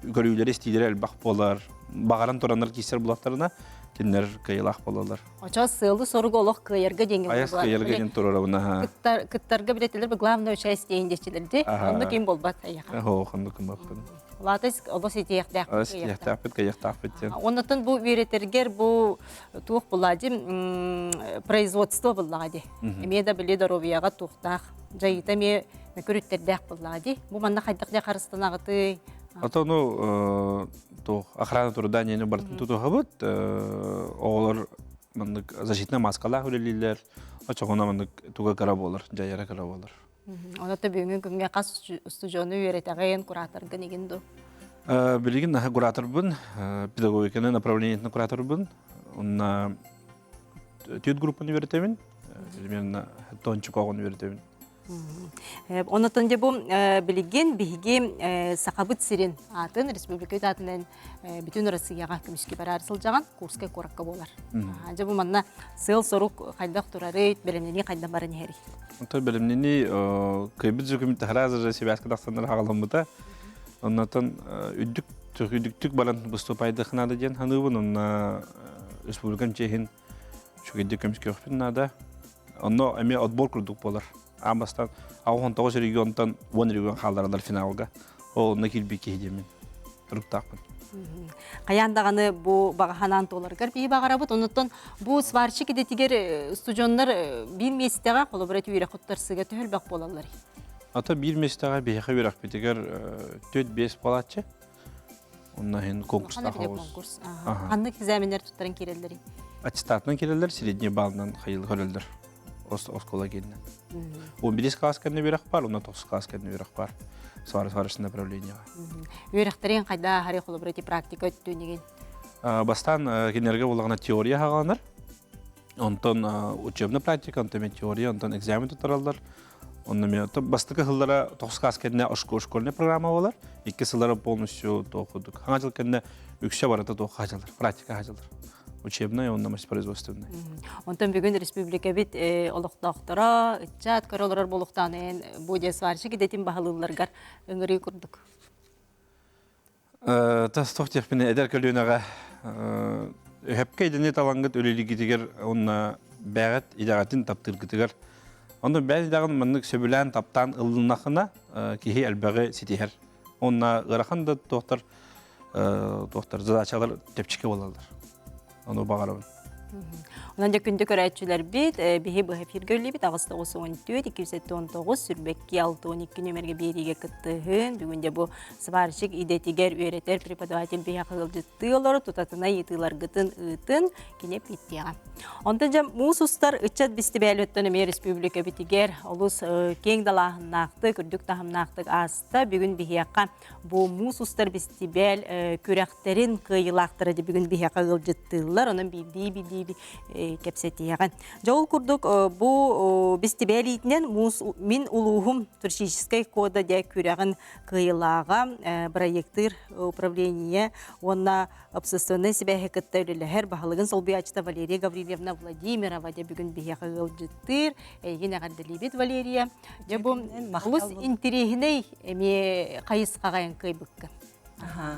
көрүүлэри истиилэрэ элбэх буолар, баҕаран тураннар киирсэр булаттарына кинилэр кыайыылаах буолаллар. Очо сыалы-соругу олох кыайарга диэн Айас кыайарга диэн турарабын аха. Кыттар кыттарга билетилер главное участие диэчилерди. Онно ким болбат айаха. Хо ханны ким баппын. Латыс олос итиэхтээх. Олос итиэхтээхпит кыайыахтаахпыт диэн. Оннотон бу үөрэтергер бу туох буллади производство буллаҕа Эмиэ да били доруобуйаҕа туохтаах дьайыыта эмиэ мөкүрүттердээх буллаҕа ди. Бу манна хайдах дьэ харыстанаҕытый? Ото ну туох охрана труда диэни барытын тутуһабыт. Оҕолор маннык защитная маскалаах үлэлииллэр. Очоҕуна маннык туга кыра буолар, дьайара кыра буолар. Онон бүгүҥҥү күҥҥэ хас устудьуону үөрэтэҕин, кураторгын игин ду? Билигин наһаа кураторбын, педагогиканы направлениетын кураторбын. Онно түөрт группаны үөрэтэбин, примерно тончук оҕону үөрэтэбин. Онотон дьэ бу билигин биһиги Сахабыт сирин аатын, республика аатынан бүтүн Россияҕа көмүскэ бараары сылдьаҕан Курскай куоракка буолар. Дьэ бу манна сыал-сорук хайдах турарый, бэлэмнэнии хайдах баран иһэрий? Онтон бэлэмнэнии кыайбыт жүкүм сразу же связка тахсаннар хаҕаламмыта. Оннотон үрдүк үрдүктүк баран выступайдых надо диэн саныыбын. Онно республикам чиэһин үчүгэйдик көмүскүөхпүн наада. Онно эмиэ отбор курдук буолар. Аан бастаан 69 регионтан 10 регион хаалларалар финалга. Ол онно киирбит киһи диэммин туруктаахпын. Хайаан даҕаны бу баҕа санаан туоларыгар биһи баҕарабыт. Онуттан бу сварщик идэтигэр студеннар биир миэстэҕэ холобура үөрэх туттарсыыга төһө элбэх буолаллар? Ата биир миэстэҕэ биһиэхэ үөрэхпитигэр 4-5 буолааччы. Онно иһин конкурстаах конкурс. Ханнык экзаменнэр туттаран киирэллэрий? Аттестатынан киирэллэр, средний баллынан хайыл көрөллөр. Оскола кииринэн. 11 класс кэннэ үөрэх бар, онно 9 класс кэннэ үөрэх бар. Сварочное направлениеға. Үөрэхтэрин хайда хари холобура практика өттүнигин? Бастаан кинилэргэ булаҕына теория хаҕаланар. Онтон учебная практика, онтон теория, онтон экзамен туттараллар. Онно мен бастакы сыллара тоҕус класс кэннэ школьная программа болар. Икки сыллара полностью тоқудук. Хаҥа жыл кэннэ үксэ барыта тоқ хажалар, практика хажалар. Учебная, онно производственная. Онтон бүгүн республикабит олохтоохторо, ыччат көрө олорор буолуохтаан эн бу дьэ сварщик идэтин баһылыылларгар ыҥырыы курдук. Тас туох диэхпинэ эдэр көлүөнэҕэ өһөпкө идэни талаҥҥыт үлэлиигитигэр уонна бэйэҕит идэҕитин таптыыргытыгар онно бэйэ идэҕин маннык сөбүлээн таптаан ылыннахына киһи элбэҕи ситиһэр уонна ыарахан да туохтар туохтар задачалар чэпчэки буолаллар Ону баҕарабын. Онон дьэ күндү көрөөччүлэрбит, биһи быһа эфиргэ үллибит 894 279 сүрбэкки 62 нүөмэргэ биэриигэ кыттыһын. Бүгүн дьэ бу сварщик идэтигэр үөрэтэр преподаватель биһиэхэ ыалдьыттыы олору тутатына ыйытыыларгытын ыытын кини эппиэттиэҕэ. Онтон дьэ муус устар ыччат бэстибээлиттэн эмиэ республикабитигэр олус киэҥ далааһыннаахтык, үрдүк таһымнаахтык ааста. Бүгүн биһиэхэ Бу муус устар бэстибээл күрэхтэрин кыайыылаахтара дьэ бүгүн биһиэхэ ыалдьыттыыллар, онон биирдии-биирдии кэпсэтиэҕин. Дьэ ол курдук бу бэстибээл иитинэн муус мин улууһум туристическай кода дьэ күрэҕин кыайыылааҕа бырайыактыыр управление уонна общественнай сибээһи кытта үлэлэһэр баһылыгын солбуйааччыта Валерия Гаврильевна Владимирова дьэ бүгүн биһиэхэ ыалдьыттыыр. Эйигин эҕэрдэлиибит, Валерия. Дьэ бу олус интириэһинэй эмиэ хайысхаҕа эн кыайбыккын.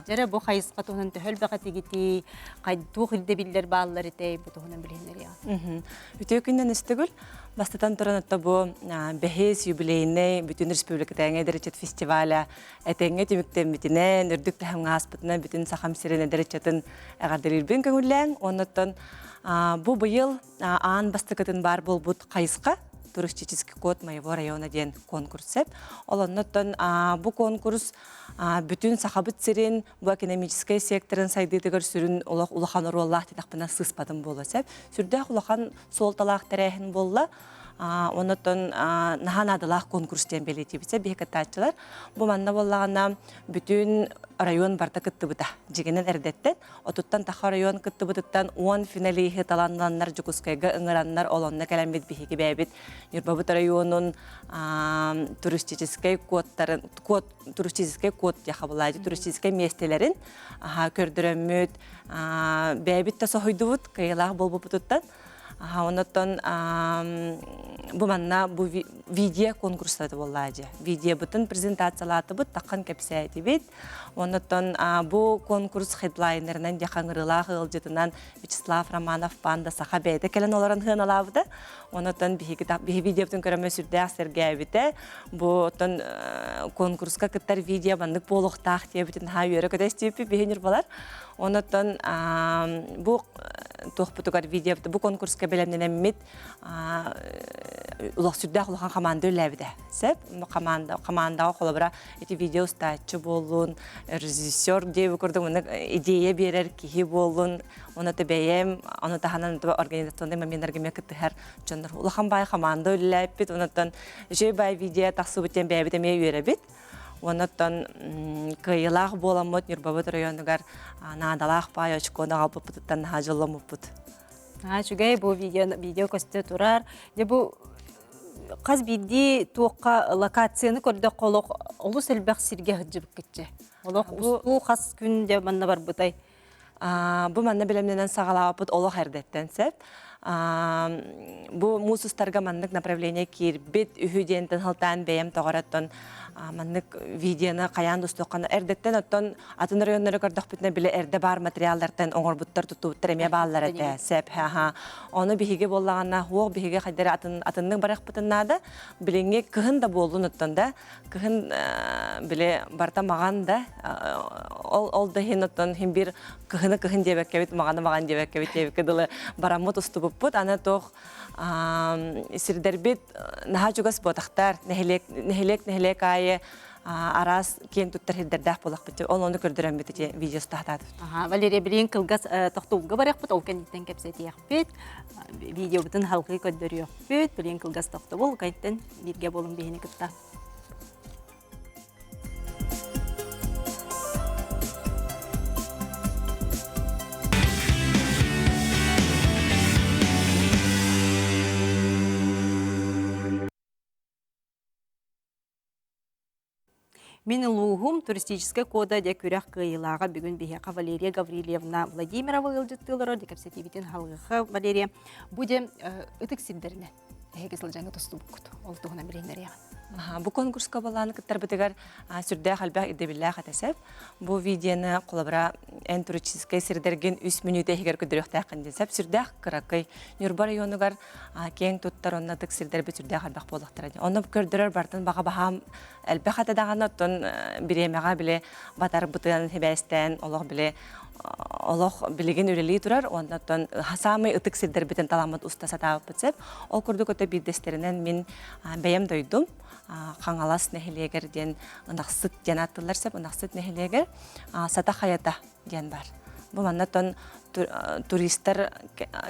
Дьэрэ бу хайысха туһунан төһө элбэх этигитий, туох ирдэбиллэр бааллар этэй, бу туһунан билиһиннэриэҕин. Үтүө күннэн үстүгүл. Бастатан туран отто бу бэһис юбилейнай бүтүн республикатааҕы эдэр ыччат фестиваля этэҥҥэ түмүктэммитинэн, үрдүк таһымҥа ааспытынан бүтүн Сахам сирин эдэр ыччатын эҕэрдэлиирбин көҥүллээҥ. Оннуттан бу быйыл аан бастакытын баар буолбут хайысха туристический код моего района диэн конкурс сөп. Ол оннуттан бу конкурс бүтүн Сахабыт сирин бу экономическай секторын сайдыытыгар сүрүн олох улахан оруоллаах диэтэхпинэ сыыспатым буола сөп. Сүрдээх улахан суолталаах тэрээһин буолла. Оннуттан наһаа наадалаах конкурс диэн бэлиэтиибит биһи кыттааччылар. Бу манна буоллаҕына бүтүн район барыта кыттыбыта. Дьигинэн эрдэттэн Отуттан тахха оройуон кыттыбытыттан 10 финалиһы таланнаннар Дьокуускайга ыҥыраннар олонно кэлэммит биһиги бэйэбит Ньурбабыт оройуонун туристическай кодтарын код туристическай код диэхэ туристическай миэстэлэрин көрдөрөммүт бэйэбит да соһуйдубут кыайыылаах буолбуппутуттан Оннуттан бу манна бу видео конкурстата буоллаа дьэ. Видеобытын презентациялаатыбыт, таххан кэпсээтибит. Оннуттан бу конкурс хедлайнерынан дьэ хаҥырыылаах ыалдьытынан Вячеслав Романов панда саха бэйэтэ кэлэн олорон сыаналаабыта. Оннуттан биһиги биһи видеобытын көрөмө сүрдээх сэргээбитэ. Бу оттон конкурска кыттар видео маннык буолуохтаах диэбитин наһаа үөрэ көтө истибиппит биһи ньурбалар. Оннуттан бу туохпутугар видео бу конкурска бэлэмнэнэммит улах сүрдээх улахан команда үлэлээбитэ. Сөп. Команда командаҕа холобура ити видео устааччы буоллун, режиссер диэби курдук маннык идея биэрэр киһи буоллун, оны бэйэм, ону таһынан организационный моменттарга эмиэ кыттыһар дьоннор улахан баай команда үлэлээппит. Онуттан үчүгэй баай видео тахсыбыт диэн бэйэбит эмиэ үөрэбит. Онуттан кыайыылаах буоламмыт Ньурбабыт районугар наадалаах баай очкону аҕалбыппытыттан наһаа дьолломмуппут. Аа, үчүгэй бу видео, видео көстө турар. Дьэ бу хас биирдии туохха локацияны көрдөххө олох олус элбэх сиргэ сылдьыбыккытчы. Олох устуу хас күн дьэ манна барбытай? Бу манна бэлэмнэнэн саҕалаабыппыт олох эрдэттэн сөп. Бу муус устарга маннык направление киирбит үһү диэнтэн халтаан бэйэм тоҕороттон маннык видеоны хайаан да устуоххана эрдэттэн оттон атын районнары көрдөхпүтүнэ бile эрдэ баар материаллартан оҥорбуттар туттубуттар эмиэ бааллар этэ сөп ха ону биһиги буоллаҕына хуох биһиги хайдары атын атыннык барыахпытын наада билиҥҥи кыһын да буоллун оттон да кыһын били барта маҕан да ол ол да иһин оттон иһин бир кыһыны кыһын диэбэккэбит маҕаны маҕан диэбэккэбит диэбиккэ дылы бараммыт устубуппут аны туох сирдэрбит наһаа чугас буотахтар нэһилиэк нэһилиэк нэһилиэк аайы араас киэн туттар сирдэрдээх буолахпыт ол ону көрдөрөммүт ити видео устаатаатыбыт Валерия билигин кылгас тохтуулга барыахпыт ол кэнниттэн кэпсэтиэхпит видеобутун халгыы көрдөрүөхпүт билигин кылгас тохтобул кэнниттэн бииргэ буолун биһини кытта Мин улууһум туристическай кода дьэ күрэх кыайыылааҕа бүгүн биһиэхэ Валерия Гаврильевна Владимирова ыалдьыттыы олорор дьэ кэпсэтиибитин халгыха Валерия бу дьэ ытык сирдэринэн эһиги сылдьаҥҥа тустубуккут ол туһунан билиһиннэриэҕин. Бу конкурска балааны кыттарбытыгар сүрдээх элбэх ирдэбиллээх этэ сөп. Бу видеоны холобура эн туристическай сирдэргин үс мүнүүтэ иһигэр көрдөрүөхтээххин диэн сөп. Сүрдээх кыракый Ньурба районугар киэҥ туттар онно ытык сирдэрбит сүрдээх элбэх буоллахтара. Онно көрдөрөр бартын баҕа баһаам элбэх этэ даҕаны оттон бириэмэҕэ били батарбытын сибээстээн олох били олох билигин үлэлии турар уонна оттон саамай ытык сирдэрбитин таламмыт уста сатаабыппыт сөп. Ол курдук өтө биирдэстэринэн мин бэйэм дойдум Хаҥалас нэһилиэгэр диэн Ынахсыт диэн ааттыыллар сөп. Ынахсыт нэһилиэгэр Сата Хайата диэн бар. Бу манна оттон туристар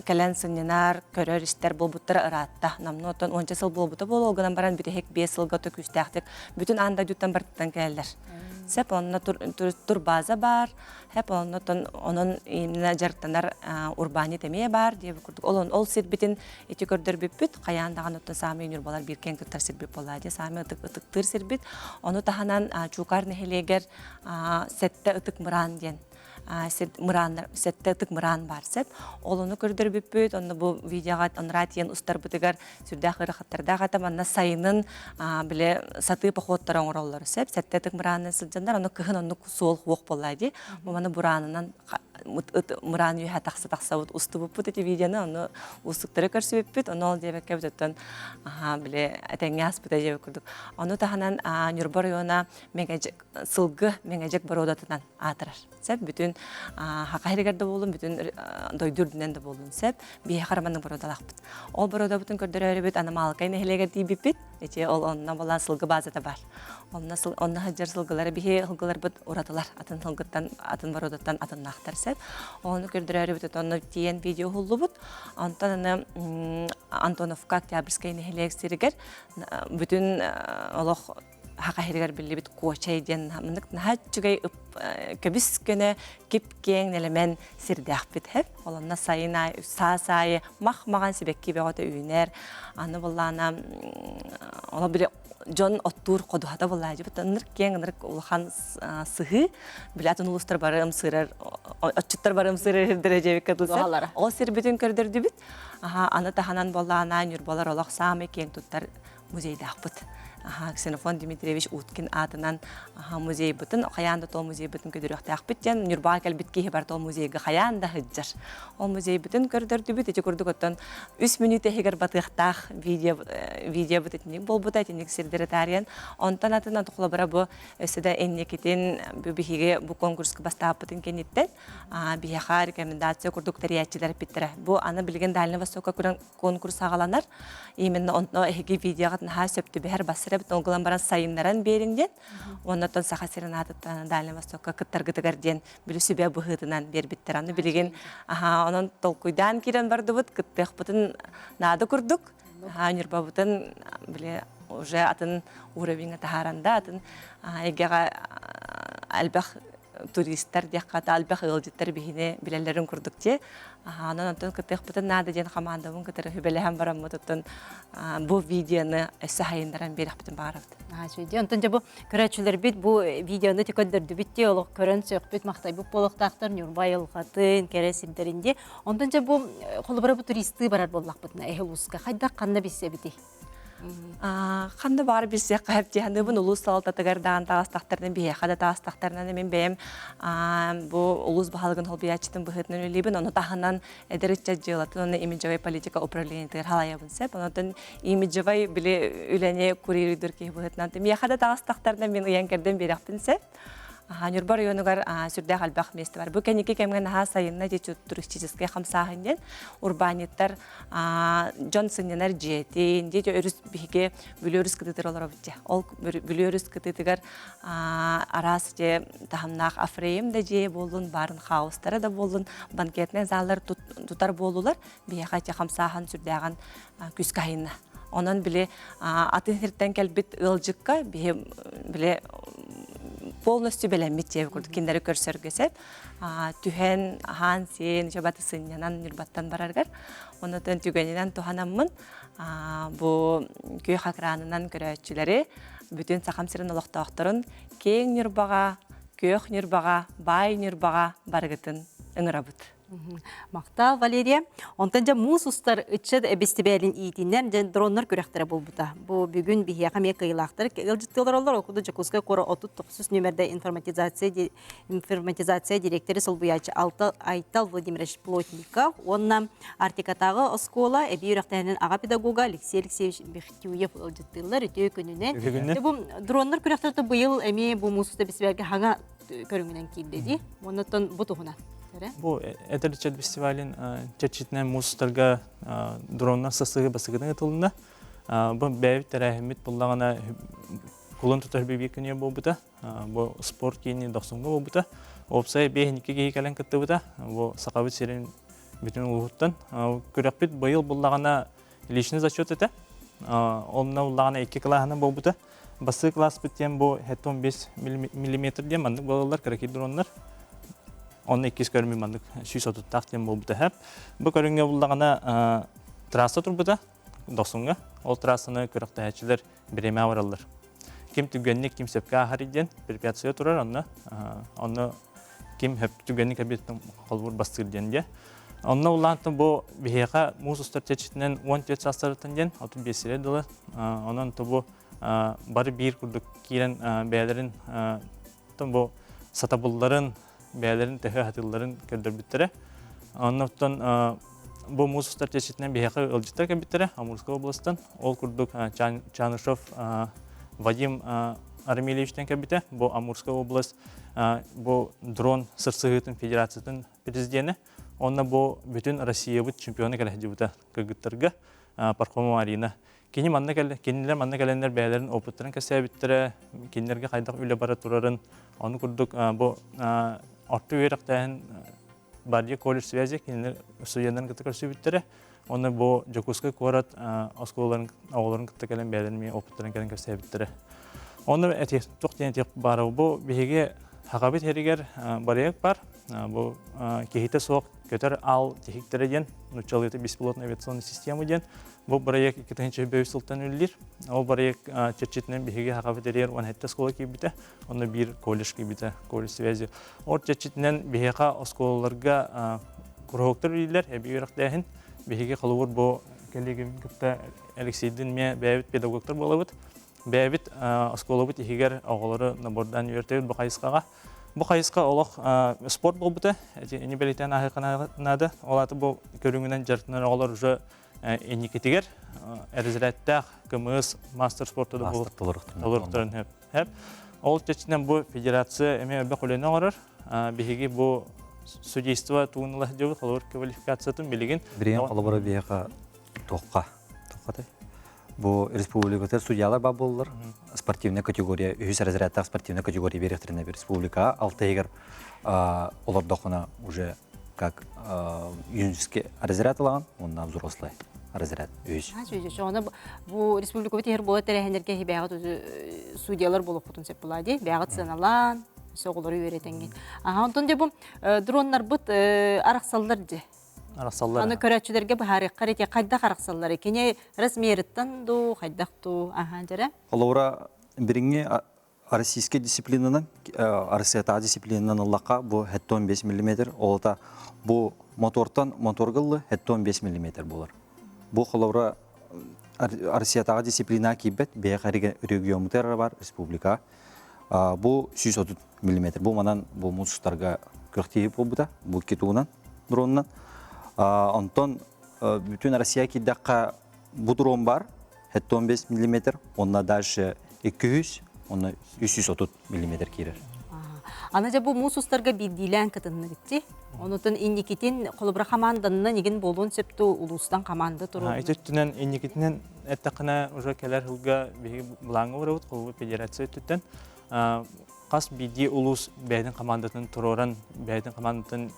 кэлэн сынньанар, көрөр-истэр буолбуттара ыраатта. Намну оттон уонча сыл буолбута буолуо, ол гынан баран бүтэһик 5 сылга то күүстээхтик бүтүн аан дойдуттан барытыттан кэлэллэр. Сөп, онно турбаза баар, хэп онно онон именно дьарыктанар урбаанньыт эмиэ баар диэбит курдук. Ол ол сирбитин ити көрдөрбүппүт, хайаан даҕаны оттон саамай ньурбалар биир киэн туттар сирбит буоллаа дии, саамай ытыктыыр сирбит. Ону таһынан Чуукаар нэһилиэгэр Сэттэ ытык мыраан диэн мырааннар сэттэ ытык мыраан баар сөп. Ол ону көрдөрбүппүт, онно бу видеоҕа онраа тиийэн устарбытыгар сүрдээх ыарахаттардаах этэ. Манна сайынын бile сатыы походтары оҥороллор сөп. Сэттэ ытык мыраанынан сылдьаннар, ону кыһын оннук суол хуох буоллаа дии. Бу маны бураанынан мыраан үөһэ тахса тахсабыт устубуппут ити видеоны, ону уустуктары көрсүбүппүт, ону ол диэбэккэ оттон бile этэҥҥэ ааспыта диэбит курдук. Ону таһынан Ньурба оройуона Мэҥэдьэк сылгы Мэҥэдьэк боруодатынан аатырар. Сөп бүтүн Хаха сиригэр да буоллун, бүтүн дойду үрдүнэн да буоллун сөп. Биһиэхэ романнык боруодалаахпыт. Ол боруодабытын көрдөрөөрүбүт Анамаалыкай нэһилиэгэр тиийбиппит. Ити ол онно буолан сылгы базата бар. Онно онно сылдьар сылгылары биһи сылгыларбыт уратылар. Атын сылгыттан, атын боруодаттан атыннаахтар сөп. Ону көрдөрөөрүбүт онно тиийэн видео уһуллубут. Онтон аны Антоновка Октябрьскай нэһилиэк сиригэр бүтүн олох Саха сиригэр биллибит Куочай диэн маннык наһаа үчүгэй көбүс көнө кип-киэҥ нэлэмэн сирдээхпит һэп. Олонно сайын аайы саас аайы мах-маҕан сибэкки бөҕөтө үүнэр. Аны буллаана ону били дьон оттуур ходуһата буллаадьыбыт. Ынырык киэҥ, ынырык улахан сыһыы. Били атын улуустар бары ымсыырар, отчуттар бары ымсыырар сирдэрэ дьэбиккэ тылсар. Ол сирбитин көрдөрдүбүт. Аха, аны таһынан боллаана Ньурбалар олох саамай киэҥ туттар музейдаахпыт. Ксенофон Дмитриевич Уткин аатынан музейбытын, хайаан да тол музейбытын көрдөрүөхтээхпит диэн Ньурбаҕа кэлбит киһи барыта ол музейга хайаан да сылдьар. Ол музейбытын көрдөрдүбүт. Ити курдук оттон үс мүнүүтэ иһигэр батыахтаах видео видеобыт итинник буолбута, итинник сирдэри таарыйан. Онтон атын холобура бу өссө да инникитин биһиги бу конкурска бастаабыппытын кэнниттэн биһиэхэ рекомендация курдук тэрийээччилэр эппиттэрэ. Бу аны билигин Дальний Востокка конкурс саҕаланар. Именно онно эһиги видеоҕыт наһаа сөп түбэһэр бассар эбит, ол гынан баран сайыннаран биэриҥ диэн. Оннотон Саха сирин аатыттан Дальний Востокка кыттаргытыгар диэн били сүбэ быһыытынан биэрбиттэр. Аны билигин аха онон толкуйдаан киирэн бардыбыт, кыттыахпытын наада курдук. Аха Ньурбабытын били уже атын уровеньҥа таһааран да атын эйгэҕэ элбэх туристар диэххэ элбэх ыалдьыттар биһини билэллэрин курдук дии. Онон онтон кыттыахпытын наада диэн хамаандабын кытары сүбэлэһэн бараммыт оттон бу видеоны өссө хайыннаран биэрэхпитин баҕарабыт. Дии. Онтон дьэ бу көрөөччүлэрбит бу видеону көрдөрдүбүт дии олох көрөн сөхпүт махтайбыт буолуохтаахтар Ньурба айылҕатын кэрэ сирдэрин дии. Онтон дьэ бу холобура бу туристыы барар буоллахпытына эһи улууска хайдах ханна билсэбитий? Ханна баар билсиэххэ сөп дии саныыбын улуус салалтатыгар даҕаны таҕыстахтарына биһиэхэ да таҕыстахтарына мин бэйэм бу улуус баһылыгын солбуйааччытын быһыытынан үлэлиибин ону таһынан эдэр ыччат дьыалатын уонна имиджевай политика управлениетыгар халайабын сөп онон имиджевай били үлэни курируйдуур киһи быһыытынан миэхэ да таҕыстахтарына мин ыйан кэрдэн биэрэхпин сөп Ньурба оройуонугар сүрдээх элбэх миэстэ бар. Бу кэнники кэмҥэ наһаа сайынна дии туристическай хамсааһын диэн урбаанньыттар дьон сынньанар дьиэтин, дии өрүс биһиги Бүлүү өрүс кытыытыгар олоробут дьэ. Ол Бүлүү өрүс кытыытыгар араас дьэ таһымнаах афрейм да дьиэ буоллун, баарын хаустара да буоллун, банкетнай заллар тутар буоллулар. Биһиэхэ дьэ хамсааһын сүрдээҕин күүскэ айынна. Онон били атын сиртэн кэлбит ыалдьыкка биһи били полностью бэлэммит дьиэ курдук кинилэри көрсөргө сөп. Түһэн, аһаан, сиэн, чабаты сынньанан Ньурбаттан бараргар. Онотон түгэнинэн туһанаммын бу күөх экранынан көрөөччүлэри Бүтүн Сахам сирин олохтоохторун киэҥ Ньурбаҕа, күөх Ньурбаҕа, баай Ньурбаҕа барыгытын ыҥырабыт. Махтал, Валерия. Онтон дьэ муус устар ыччат бэстибээлин иитинэн дьэ дроннар күрэхтэрэ буолбута. Бу бүгүн биһиэхэ эмиэ кыайыылаахтар ыалдьыттыы олороллор. Ол курдук Дьокуускай куорат 39 нүөмэрдэ информатизация информатизация дириэктэри солбуйааччы Айтал Владимирович Плотников уонна Арктикатааҕы оскуола эбии үөрэхтээһинин аҕа педагога Алексей Алексеевич Бехтюев ыалдьыттыыллар. Үтүө күнүнэн. Бу дроннар күрэхтэрэ быйыл эмиэ бу муус устар бэстибээлгэ хаҥа көрүҥүнэн киирдэ дии. Оннуттан бу туһунан. Бу Эдэр ыччат фестивалын чэрчитинэн муус устарга дроннар сасыгы басыгытын ытылынна. Бу бэйэбит тэрээһиммит буллаҕына кулун тутар бибиир күнүө буолбута. Бу спорт киини дохсуҥҥа буолбута. Уопсай биэһиники киһи кэлэн кыттыбыта. Бу Сахабыт сирин бүтүн улууһуттан. Күрэхпит быйыл буллаҕына личный зачет этэ. Онно буллаҕына икки кылааһынан буолбута. Бастакы класспыт диэн бу 75 миллиметр диэн маннык буолаллар кыракый дроннар. Онно иккис көрүҥү маннык 130-таах диэн буолбута һэп. Бу көрүҥҥэ буллаҕына трасса турбута Дохсуҥҥа. Ол трассаны күрэхтэһээччилэр бириэмэ бараллар. Ким түгэнник, ким сөпкө ааһар диэн препятствие турар онно. Онно ким хөп түгэнник эбиттэн холбуур бастыыр диэн диэ. Онно улаантан бу биһиэхэ муус устар чэрчитинэн 14 саастарыттан диэн 35 сирэ дылы. Онон бу бары биир курдук киирэн бэйэлэрин бу сатабылларын, бэйэлэрин төһө сатыылларын көрдөрбүттэрэ. Оннуттан бу муус устар чэрчитинэн биһиэхэ ыалдьыттар кэлбиттэрэ Амурскай областан. Ол курдук Чанышев Вадим Армильевичтэн кэлбитэ. Бу Амурскай область бу дрон сырсыһыытын федерациятын президенэ. Онно бу бүтүн Россиябыт чемпиона кэлэ сылдьыбыта кыргыттарга Пархомова Арина. Кини манна кэл, кинилэр манна кэлэннэр бэйэлэрин опыттарын кэпсээбиттэрэ, кинилэргэ хайдах үлэ бара турарын, ону курдук бу орто үөрэхтээһин Бардия колледж связи кинилэр студеннарын кытта көрсүбүттэрэ. Онно бу Дьокуускай куорат оскуолаларын оҕолорун кытта кэлэн бэйэлэрин эмиэ опыттарын кэлэн кэпсээбиттэрэ. Онно этих туох диэн этих баара бу биһиги Хахабыт һиригэр барыйак бар. Бу киһитэ суох көтөр аал тиһиктэрэ диэн нуччалыыта беспилотная авиационная система диэн бу проект 2005 сылтан үлэлиир. Ол проект чэрчитинэн биһиги Хахабыт эригэр 17 оскуола киирбитэ, онно биир колледж киирбитэ, колледж связи. Ол чэрчитинэн биһиэхэ оскуолаларга куруһуоктар үлэлииллэр, эбии үөрэхтээһин. Биһиги холобур бу кэллиэгим кытта Алексейдин эмиэ бэйэбит педагогтар буолабыт. Бэйэбит оскуолабыт иһигэр оҕолору набордаан үөртэбит бу хайысхаҕа. Бу хайысха олох спорт буолбута. Ини бэлиэтээн ааһыахха наада. Ол аата бу көрүҥүнэн дьарыктанар оҕолор уже инникитигэр разрядтаах КМС мастер спорта да толоруохтарын сөп. Ол чэрчитинэн бу федерация эмиэ элбэх үлэни оҥорор. Биһиги бу судейство тугун ыла сылдьабыт, холобур квалификациятын билигин. Билигин холобура биһиэхэ туохха туохха Бу республикатыгар судьялар бар буоллар, спортивная категория, үһүс разрядтаах спортивная категория биэриэхтэринэ республикаҕа алта иһигэр олордоххуна уже как юношеский разряд ылаҕын уонна взрослый разряд үһүс. Ону бу республикабыт иһэр буола тэрээһиннэргэ бэйэҕит судьялар буолуоххутун сөп буолаа дии. Бэйэҕит сыаналаан, оҕолору үөрэтэнҥин. Аха, онтон дьэ бу дроннарбыт арахсаллар дьэ. Арахсаллар. Аны көрөөччүлэргэ быһаарыаххар ити хайдах арахсаллар? Кини размерыттан дуу, хайдах дуу, аха дьэрэ. Холобура, билиҥҥи российскай дисциплинанан, Россиятааҕы дисциплинанан ыллахха, бу 75 мм, олата бу мотортан моторга ыллы 75 мм буолар. Бу холобура Россиятааҕы дисциплина киирбэт, бэйэ региоммутугар бар республика. Бу 130 мм. Бу манан бу муус устарга күрэхтэһии буолбута, бу китуунан, дронунан. Онтон бүтүн Россия киирдэххэ бу дрон бар, 75 мм, онно дальше 200, онно 330 мм киирэр. Аны дьэ бу муус устарга биирдиилээн кытынныбытти. Онутун инникитин холобура хамаанданынан игин буолуон сөптүү улуустан хамаанда туруорун. Ити өттүнэн инникитинэн эттэххинэ уже кэлэр сылга биһиги былааҥҥа барабыт холобур федерация өттүттэн хас биирдии улуус бэйэтин хамаандатын туруоран бэйэтин хамаандатын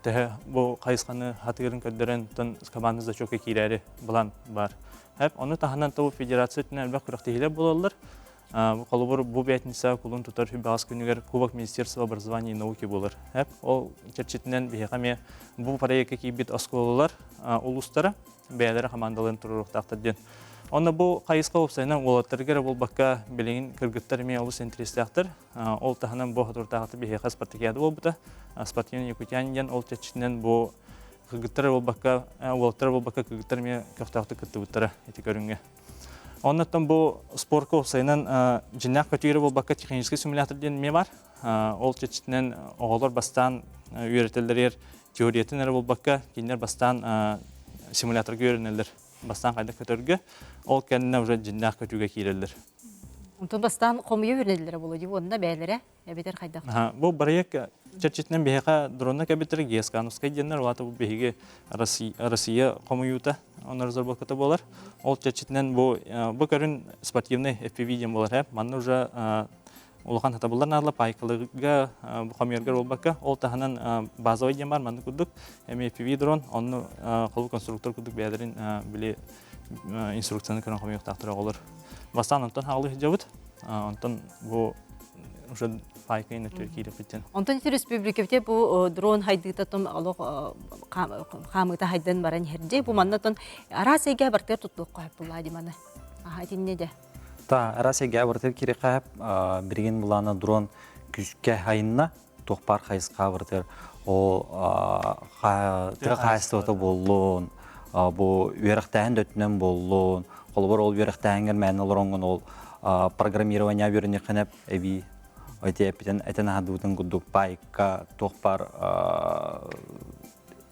төһө бу хайысханы хатыырын көрдөрөн тон команда зачетка киирээри былаан баар. Ону таһынан тобу федерация өттүнэн элбэх күрэхтэһиилэр буолаллар. Холобур, бу пятница кулун тутар баҕас күнүгэр Кубок Министерства образования и науки буолар. Ол чэрчитинэн биһиэхэ эмиэ бу проекка киирбит оскуолалар улуустара бэйэлэрэ хамаандаларын туруоруохтаахтар диэн. Онно бу хайысха уопсайынан уолаттарга эрэ буолбакка, билигин кыргыттар эмиэ олус интэриэстээхтэр. Ол таһынан бу соторутааҕыта биһиэхэ спартакиада буолбута. Спортивный якутянин диэн ол чэрчитинэн бу кыргыттар эрэ буолбакка, уолаттар эрэ буолбакка кыргыттар эмиэ көхтөөхтүк кыттыбыттара ити көрүҥҥэ. Оннуттан бу спорка уопсайынан дьиннээх көтүү эрэ буолбакка технический симулятор диэн эмиэ баар. Ол чэрчитинэн оҕолор бастаан үөрэтэллэригэр теориятын эрэ буолбакка, кинилэр бастаан симуляторга үөрэнэллэр. Бастаан хайдах көтөргө, ол кэннэ уже дьиннээх көтүүгэ киирэллэр. Онтон бастаан хомуйа үөрэнэллэрэ буолуо дии уонна бэйэлэрэ эбэтэр хайдах? Бу бырайыак чэрчитинэн биһиэхэ дронна кэбитэр Гескановскай диэннэр, улаата бу биһиги Россия хомуйуута, онно разработката буолар. Ол чэрчитинэн бу бу көрүн спортивный FPV диэн буолар. Манна уже улахан сатабыллар наадалар пайкаларга хомуйарга буолбакка, ол таһынан базовый диэн бар маннык курдук эмиэ FPV дрон, онну холу конструктор курдук бэйэлэрин били инструкцияны көрөн хомуйуохтаахтар оҕолор. Бастаан онтон хаалыы сылдьабыт. Онтон бу уже пайкайын өттүгэр киирэппиттэн. Онтон ити республикабите бу дрон хайдыыта том олох хаамыыта хайдан баран иһэрдии. Бу манна тон араас эйгэ бартыгар туттуохха сөп буллаа ди маны. Аха итинне де. Та араас эйгэ бартыгар киирэххэ билигин булаана дрон күүскэ хайынна туох баар хайысха барытыгар ол тыа хаһаайыстыбата буоллун, бу үөрэхтээһин да өттүнэн буоллун, холобур ол үөрэхтээһиҥҥэр мээнэ олороҥҥун ол программирование үөрэниэххинэ эбии ити эппитин этэн аһардыбытын курдук пайка туох баар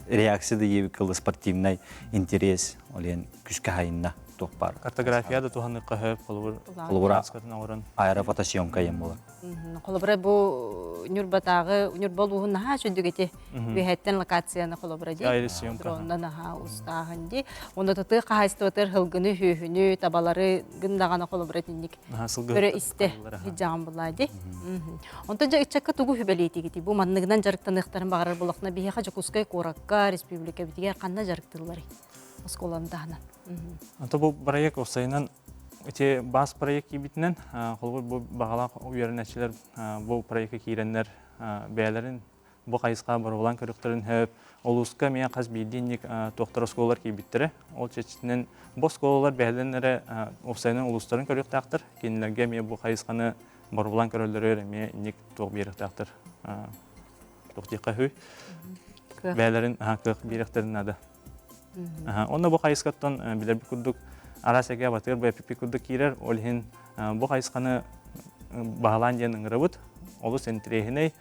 реакция да диэбиккэ спортивнай интерес ол иһин күскэ хайынна туох баар картография да туһаныахха сөп холобур холобура аэрофотосъемка диэн буолар Холобура бу Ньурбатааҕы Ньурба улууһун наһаа үчүгдүк ити үөһэттэн локацияны холобура дии дронна наһаа устааһын дии онно тыа хаһаайыстыбатыгар һылгыны сүөһүнү табалары гындаҕана холобура итинник көрө истэ сылдьаҕын булаа дии онтон дьэ ыччакка тугу сүбэлиэтигитий бу манныгынан дьарыктаныахтарын баҕарар буоллаххына биһиэхэ Дьокуускай куоракка республикабитигэр ханна дьарыктыылларый оскуоланы таһынан Ото бу проект уопсайынан ити бас проект киирбитинэн холобур бу баҕалаах үөрэнээччилэр бу проекка киирэннэр бэйэлэрин бу хайысхаҕа боруобалаан көрүөхтэрин сөп. Улууска эмиэ хас биирдии инник туохтар оскуолалар киирбиттэрэ. Ол чэрчитинэн бу оскуолалар бэйэлэрин эрэ уопсайынан улуустарын көрүөхтээхтэр. Кинилэргэ эмиэ бу хайысханы боруобалаан көрөллөрүгэр эмиэ инник туох биэриэхтээхтэр. Туох диэххэ үһүй? Бэйэлэрин кыах биэриэхтэрин наада. Онно бу хайысхаттан билэрбит курдук араас эгэ батыр БПП курдук киирэр. Ол иһин бу хайысханы баһылаан диэн ыҥырабыт. Олус интэриэһинэй.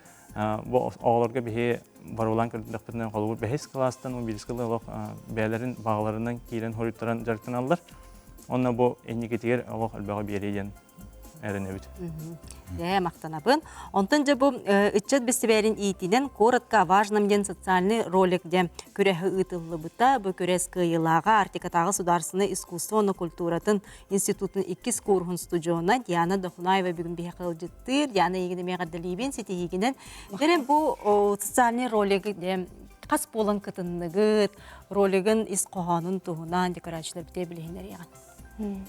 Бу оҕолорго биһи боруулаан көрдөхпүтүнэн холобур бэһис кылаастан он биирис кылы олох бэйэлэрин баҕаларынан киирэн хоруйтаран дьарыктаналлар. Онно бу инникитигэр олох элбэҕи биэриэ диэн эрэнэбит. Ээ, махтанабын. Онтон дьэ бу ыччат бэстибээлин иитинэн «Коротко о важном» диэн социальный ролик диэн күрэһи ыытыллыбыта. Бу күрэс кыайыылааҕа Арктикатааҕы судаарыстыбаннай искусство уонна культуратын институтун иккис кууруһун студиона Диана Дохунаева бүгүн биһиэхэ ыалдьыттыыр. Диана эйигин эмиэ эҕэрдэлиибин, ситиһиигинэн. Дэрэ бу социальный ролик диэн хас буолан кытынныгыт, ролигын ис хоһоонун туһунан декорациялар битэ билиһиннэриэҕин.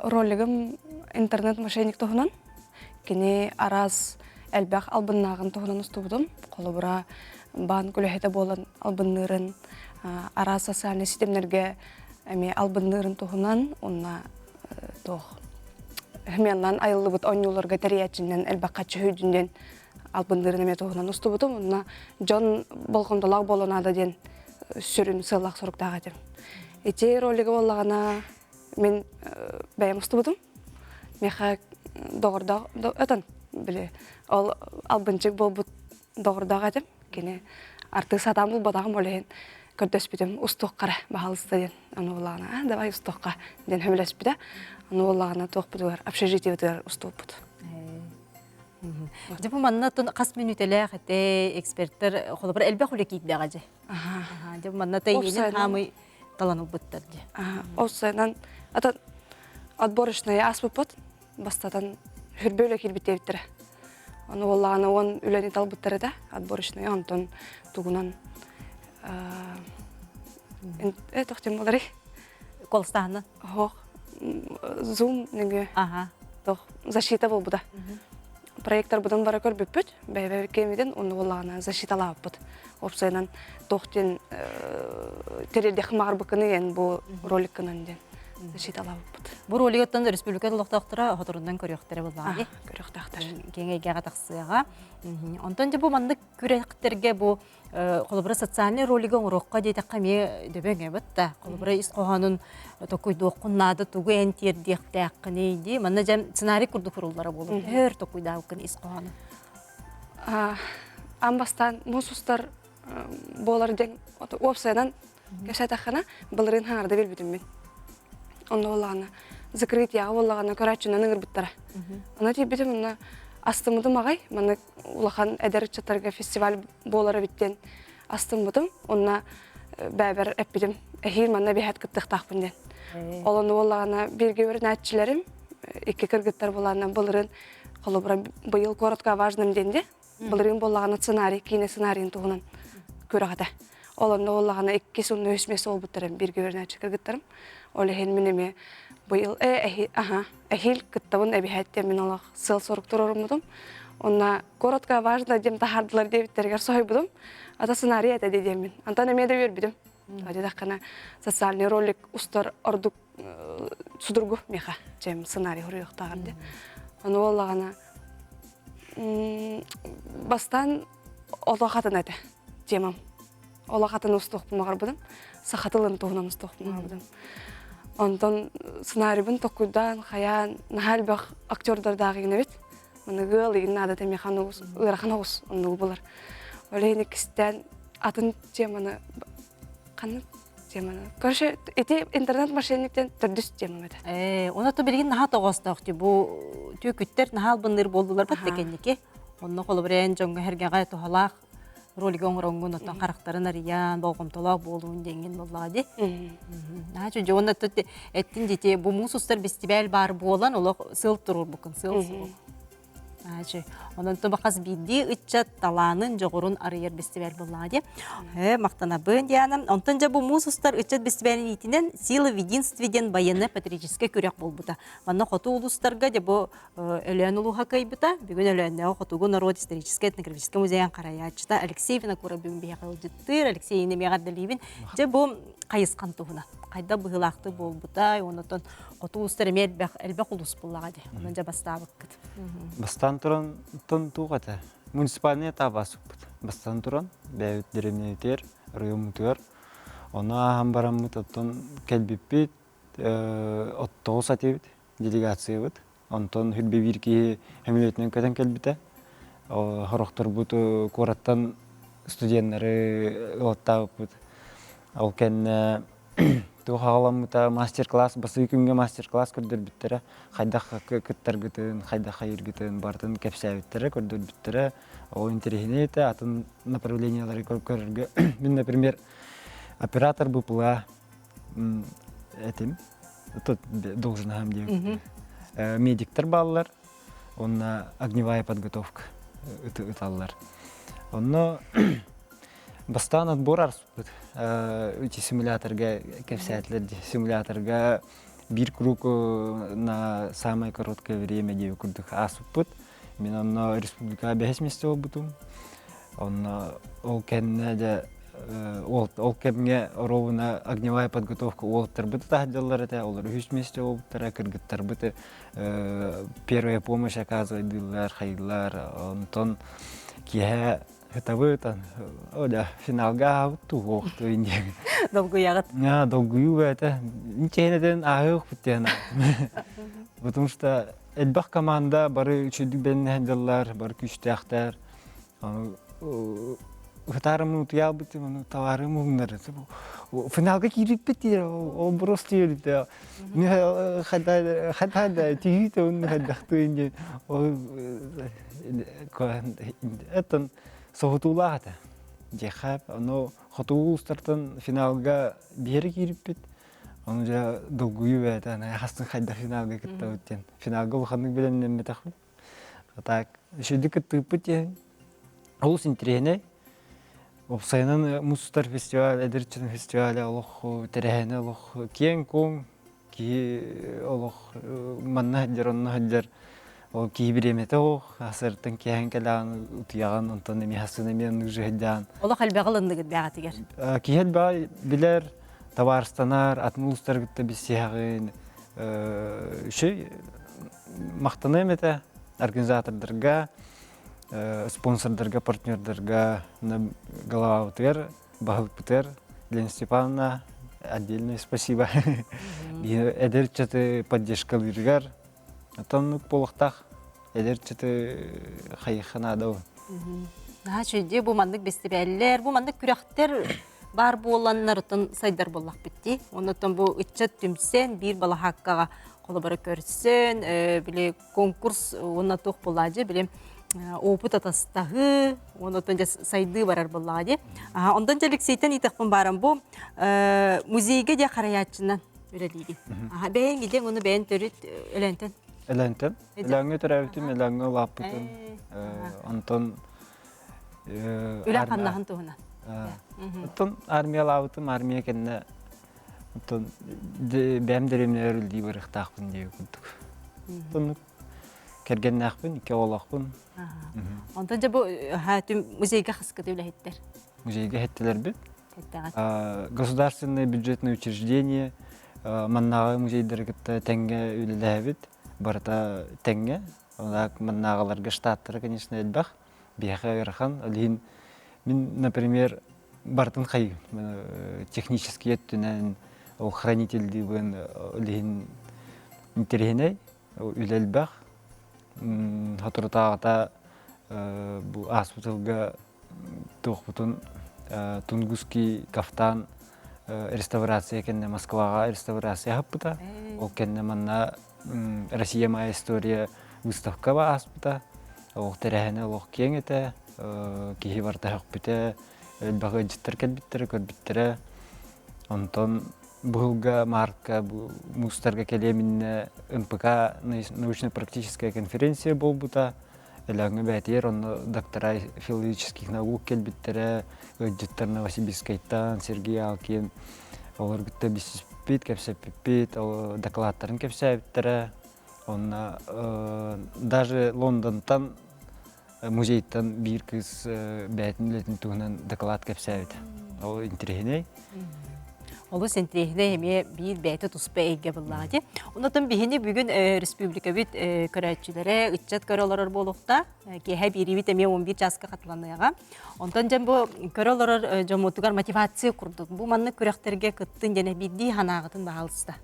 Ролигым интернет-мошенник туһунан. Кини араас элбэх албыннааҕын туһунан устубутум. Холобура, баан үлэһитэ буолан албынныырын, араас социальнай ситимнэргэ эмиэ албынныырын туһунан уонна туох хмяннан айыллыбыт оонньууларга тэрийээччинэн элбэххэ чөһүйдүн диэн албынныырын эмиэ туһунан устубутум. Онно дьон болҕомтолоох буолуон наада диэн сүрүн сыаллаах соруктаах этим. Ити ролига буоллаҕына мин бэйэм устубутум. Миэхэ доҕордоох өтөн били ол албынчык буолбут доҕордоох этим. Кини артыыс сатаан булбатаҕым ол иһин көрдөспүтүм устуохха эрэ баһаалыста диэн. Аны буоллаҕына а давай устуохха диэн сөбүлэспитэ. Аны буоллаҕына туохпутугар общежитиебытыгар устубуппут. Дьэ бу манна хас мүнүүтэлээх этэ эксперттэр холобур элбэх үлэ киирдэҕэ дьэ. Дьэ бу манна тайиинин хаамый талан ылбыттар дьэ. Оссайынан ата отборочная ааспыппыт бастатан хүрбэ үлэ киирбит диэбиттэрэ. Ону буоллаҕына уон үлэни талбыттар этэ отборочная онтон тугунан э тохтем буоларый Колстаһынан Оһох Zoom нөҥүө тох защита буолбута. Проекторбытын бара көрбүппүт, бэйэбэр кэмитин онну буоллаҕына защиталаабыппыт. Опсайынан туох диэн тириэрдиэххин баҕарбыккыный эн бу роликкынан диэн. Защиталаабыппыт. Бу ролигыттан республика олохтоохторо хоторунан көрүөхтэрэ буоллаҕа. Көрүөхтээхтэр. Киэҥ эйгэҕэ тахсыаҕа. Онтон дьэ бу маннык күрэхтэргэ бу холобура социальный ролигы оҥоруохха диэтэххэ эмиэ дөбөҥ эбит да. Холобура ис хоһоонун токуйдуоххун наада тугу эн тиэрдиэхтээххиний дии. Манна дьэ сценарий курдук суруллара буолуо. Өр токуйдаабыккын ис хоһоону. Аан бастаан муус устар буолар диэн уопсайынан кэпсээтэххинэ былырыын хаҥарда билбитим мин. Онно буоллаҕына закрытияҕа буоллаҕына көрөөччүнэн ыҥырбыттара. Онно тиийбитим онно астыммытым аҕай. Маннык улахан эдэр ыччаттарга фестиваль буолар эбит диэн астыммытым. Онно бэйэбэр эппитим эһиил манна биһээт кыттыахтаахпын диэн. Ол онно буоллаҕына бииргэ үөрэнээччилэрим икки кыргыттар буолааннан былырыын холобура быйыл коротко о важном диэн дии Былырыын буоллаҕына сценарий, киинэ сценарийын туһунан күрэх этэ. Ол онно буоллаҕына иккис уонна үһүс миэстэ буолбуттарым бииргэ үөрэнээччи кыргыттарым. Ол иһин мин эмиэ быйыл э аха эһиил кыттабын эбиһээт диэн мин олох сыал-сорук туруоруммутум. Онно коротко важно диэн таһаардылар диэбиттэригэр соһуйбутум. Ата сценарий этэ дии диэммин. Антон эмиэ да үөрбүтүм. Диэтэххинэ социальный ролик устар ордук судургу миэхэ чем сценарий суруйуохтааҕар диэн. Ону буоллаҕына бастаан олох атын этэ темам. Олох атын устуохпун баҕарбытым. Саха тылын туһунан устуохпун баҕарбытым. Онтон сценарийбын токкуйдаан, хайаан, наһаа элбэх актердардаах игинэбит. Маны ыал игин наадата миэхэ ыарахан оҕус оннугу булар. Ол иһин иккистээн атын теманы ханнык теманы короче ити интернет мошенниктен төрдүс темам этэ Э, оното билигин наһаа тоҕоостоох дии бу түөкүттэр наһаа албынныыр буоллулар бат кэнники онно холобура эн дьоҥҥо эргэҕэ туһалаах ролиги оҥороҥҥун оттон харахтарын арыйан болҕомтолоох буолуун диэҥҥин буоллаҕа дии наһаа үчүгэй уонна эттин дити бу муус устар бэстибээл баар буолан олох сыл туруорбуккун сыл суох Аачы. Онон туба хас биирдии ыччат талаанын, дьоҕурун арыйар бэстибээл буоллаҕа дии. Э, махтанабын Диана. Онтон дьэ бу муус устар ыччат бэстибээлин иитинэн «Сила в единстве» диэн военно-патриотическай күрэх буолбута. Манна хоту улуустарга дьэ бу Өлөөн улууһа кыайбыта. Бүгүн Өлөөннөөҕү Хотугу норуот историческай этнографическай музейын харайааччыта Алексей Винокуров бүгүн биһиэхэ ыалдьыттыыр. Алексей эмиэ эҕэрдэлиибин. Дьэ бу хайысхан туһунан. Хайдах быһыылаахтык буолбута, онтон хоту улуустар эмиэ элбэх, элбэх улуус буллаҕа дии. Онон дьэ бастаабыккыт. Бастаан туран тон туох этэ? Муниципальный этап аспыт. Бастаан туран бэйэбит дэриэбинэбитигэр, райоммутугар. Ону ааһан бараммыт оттон кэлбиппит, оттоҕус этибит, делегациябыт. Онтон хүрбэ биир киһи сөмөлүөтүнэн көтөн кэлбитэ. Сорохторбут куораттан студеннары ылаттаабыппыт. Ол кэннэ туох аҕаламмыта мастер-класс, басыы күҥҥэ мастер-класс көрдөрбүттэрэ. Хайдах кыттаргытын, хайдах хайыыргытын барытын кэпсээбиттэрэ, көрдөрбүттэрэ. Ол интэриэһинэй этэ, атын направлениелары көрөргө. Мин, например, оператор БПЛА этим. Тут должен диэн. Медиктер бааллар, онно огневая подготовка ыталлар. Онно бастаан отбор арспыт. Эти симуляторга кэпсээтилэр дии. Симуляторга биир круг на самое короткое время диэби курдук ааспыппыт. Мин онно республикаҕа бэһис миэстэ буолбутум. Онно ол кэннэ дьэ ол кэмҥэ оруобуна огневая подготовка уолаттарбыт таһдьаллар этэ, олор үһүс миэстэ буолбуттара, кыргыттарбыт первая помощь оказывайдыыллар, хайыыллар. Онтон киэһэ ытабыт, о да, финалга аһабыт туһуохтуй диэн. Долгуйаҕыт? Долгуйуу бэйэтэ. Инчэһин ааһыахпыт диэн. Потому что элбэх команда бары үчүгдүк бэлэмнэһэн дьаллар, бары күүстээхтэр. Ытаарым утуйаабытым, ону товарым уһуннары. Финалга киириппит диye, ол просто диye. Хата хата тиһиите онну хайдахтыын диэн ол этон соһутуулаах этэ. Дьэхэ, ону хотугу улуустартан финалга биэри киириппит. Ону дьэ долгуйуу бэйэтэ хастын хайдах финалга кыттабыт диэн. Финалга улаханнык бэлэмнэммэтэхпит. Так, үчүгдүк кыттыыппыт диэн олус интэриэһинэй. Уопсайынан мустар фестиваль, эдэр ыччатын фестиваля олох тэрээһинэ олох киэҥ-куоҥ, киһи олох манна сылдьар, онно сылдьар. Ол киһи бириэмэтэ суох, сарсыардаттан киэһэн кэлэҕин, утуйаҕын, онтон эмиэ хассын эмиэ оннук сылдьаҕын. Олох элбэҕи ылынныгыт бэҕэтигэр. Киһи элбэҕи билэр. Табаарыстанар, атын улуустары кытта билсиһэҕин. Үчүгэй махтаныам этэ организатордарга, спонсордарга, партнердарга, главабытыгар, баһылыкпытыгар Лена Степановна отдельное спасибо. Эдэр ыччаты поддержкалыырыгар Оттон буолуохтаах эдэр ыччаты хайыхха наада ол. Наһаа үчүгэй бу маннык бэстибээллэр, бу маннык күрэхтэр баар буоланнар оттон сайдар буоллахпыт дии. Оннуттан бу ыччат түмсэн биир балаһааккаҕа холобура көрсөн, били конкурс уонна туох буоллаа дии, били опыт атастаһыы, оннуттан дьэ сайдыы барар буоллаҕа дии. Онтон дьэ Алексейтэн ыытыахпын баарым бу музейга дьэ харайааччынан үлэлиигин. Аха, бэйэҥ идэҥ уну бэйэн төрүт Өлөөнтөн. Өлөөнтөн. Өлөөҥҥө төрөөбүтүм, Өлөөҥҥө улааппытым. Онтон Үлэ ханнаһын туһунан. Оттон армиялаабытым, армия кэннэ оттон бэйэм дэриэбинэлэр үлэлии барыахтаахпын диэбит курдук. Оттон кэргэннээхпин, икки оҕолоохпун. Онтон дьэ бу музейга хаскыты үлэһиттэр? Музейга иһиттилэрбит. Государственное бюджетное учреждение маннааҕы музейдары кытта тэҥҥэ үлэлэһэбит. Барыта тэҥҥэ. Маннааҕыларга штаттара, конечно, элбэх. Биһиэхэ ыарахан. Ол иһин мин, например, барытын хайыыбын. Технический өттүнэн, ол хранительдыыбын, ол иһин интэриэһинэй, үлэ элбэх. Соторутааҕыта бу ааспыт сылга туохпутун Тунгусский кафтан реставрация кэннэ Москваҕа реставрация аһаппыта. Ол кэннэ манна Россия моя история выставкаба ааспыта. Олох тэрээһинэ олох киэҥ этэ. Киһи барыта сөхпүтэ, элбэх ыалдьыттар кэлбиттэрэ, көрбүттэрэ. Онтон быһылга мартка бу муустарга кэлиэм иннэ НПК научно-практическая конференция буолбута. Өлөөҥҥө бээтигэр онно доктора филологических наук кэлбиттэрэ, ыалдьыттар Новосибирскайтан Сергей Алкин олор кытта билсиспит, кэпсэппиппит, докладтарын кэпсээбиттэрэ. Онно даже Лондонтан музейтан биир кыыс бэйэтин үлэтин туһунан доклад кэпсээбитэ. Ол интэриэһинэй. Олус интэриэһинэй эмиэ биир бэйэтэ туспа эйгэ буллаҕа дии. Онотон биһини бүгүн республикабыт көрөөччүлэрэ, ыччат көрө олорор буолуохта. Киэһэ биэриибит эмиэ 11 чааска хатыланыаҕа. Онтон дьэн бу көрө олорор дьоммутугар мотивация курдук. Бу маннык күрэхтэргэ кыттын диэн биирдии санааҕытын баһаалыста.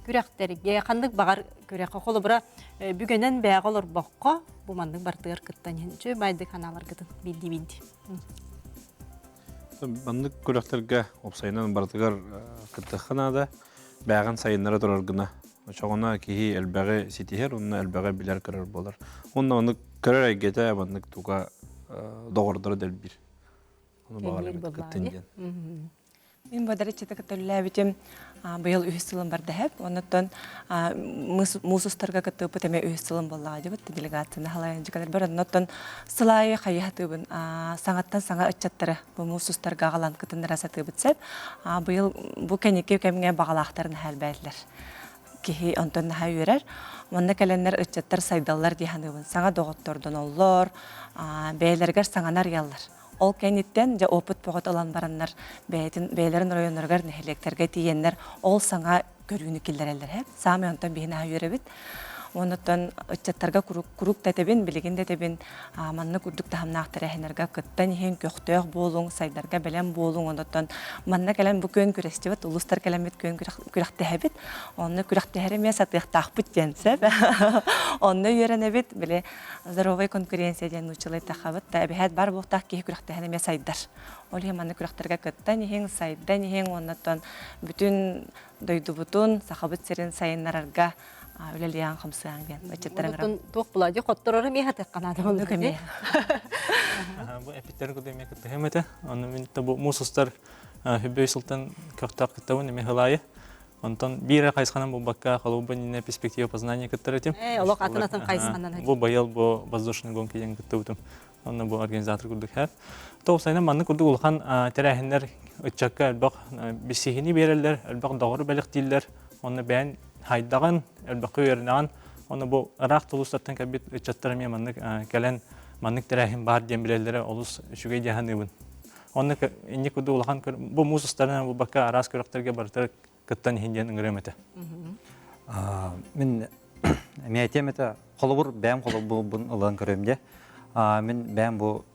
Күрэхтэргэ ханнык баҕар күрэххэ холобура бүгэнэн бээҕэ олорбокко бу маннык бартыгар кыттан иһин үчүгэй баайдык санааларгытын биирдии-биирдии. Маннык күрэхтэргэ уопсайынан барытыгар кыттыахха наада. Бээҕин сайыннара турар гына. Очоҕуна киһи элбэҕи ситиһэр уонна элбэҕи билэр-көрөр буолар. Уонна маннык көрөр эйгэтэ маннык туга доҕордоро дэлбиир. Ону баҕар эбит кыттын диэн. Мин бадарыччыта кытта үлэлээбитим быйыл үһүс сылым барда хэп. Оннуттан муус устарга кыттыыппыт эмиэ үһүс сылым буоллаҕа дьыбыт делегацияны халайан дьикалар бар. Оннуттан сыл аайы хайыһатыыбын саҥаттан саҥа ыччаттары бу муус устарга аҕалан кытыннара сатыыбыт сөп. Быйыл бу кэнники кэмҥэ баҕалаахтарын наһаа киһи онтон наһаа үөрэр. Манна кэлэннэр ыччаттар сайдаллар дии саныыбын. Саҥа доҕоттордоноллор, бэйэлэригэр саҥаны арыйаллар. Ол кэнниттэн дьэ опыт бөҕөтө ылан бараннар бэйэтин бэйэлэрин оройуоннарыгар нэһилиэктэргэ тиийэннэр ол саҥа көрүүнү киллэрэллэр һэ. Саамай онтон биһи наһаа үөрэбит. Оннуттан ыччаттарга куруук, куруук да этэбин, билигин да этэбин, маннык үрдүк таһымнаах тэрээһиннэргэ кыттан иһин, көхтөөх буолуҥ, сайдарга бэлэм буолуҥ. Оннуттан манна кэлэн бу күөн күрэстибит, улуустар кэлэммит күөн күрэхтэһэбит. Онно күрэхтэһэр эмиэ сатыахтаахпыт диэн сөп. Онно үөрэнэбит, били Здоровая конкуренция диэн нууччалыы тахабыт да эбэһээт бар буолтаах киһи күрэхтэһэн эмиэ сайдар. Ол иһин манна күрэхтэргэ кыттан иһиҥ, сайдан иһиҥ уоннаттан бүтүн дойдубутун, Сахабыт сирин сайыннарарга үлэлиэҕин хамсыаҕыҥ диэн ыччаттар ыҥырабын. Туох була дии хотторору эмиэ хатыахха наада Оннук эмиэ. Бу эпиттэр курдук эмиэ кыттыһым этэ. Онно мин бу муус устар хүббөй сылтан көхтөөх кыттабын эмиэ хылаайы. Онтон биир эрэ хайысханан буолбакка, холобур иннинэ перспектива познания кыттар этим. Ээ, олох атын-атын хайысханан. Бу байыл бу воздушный гонки диэн кыттыбытым. Онно бу организатор курдук хэп. Тоҕусайынан маннык курдук улахан тэрээһиннэр ыччакка элбэх билсиһини биэрэллэр, элбэх доҕору бэлэхтииллэр. Онно бэйэн хайдаҕын, элбэххэ үөрэнэҕин. Онно бу ыраах тулустартан кэлбит ыччаттар эмиэ маннык кэлэн маннык тэрээһин баар диэн билэллэрэ олус үчүгэй дии саныыбын. Онно инник курдук улахан бу муус устарынан буолбакка араас күрэхтэргэ барытыгар кыттан иһин диэн ыҥырыам этэ. Мин эмиэ этиэм этэ, холобур бэйэм холобурбун ылан көрөм дьэ. Мин бэйэм бу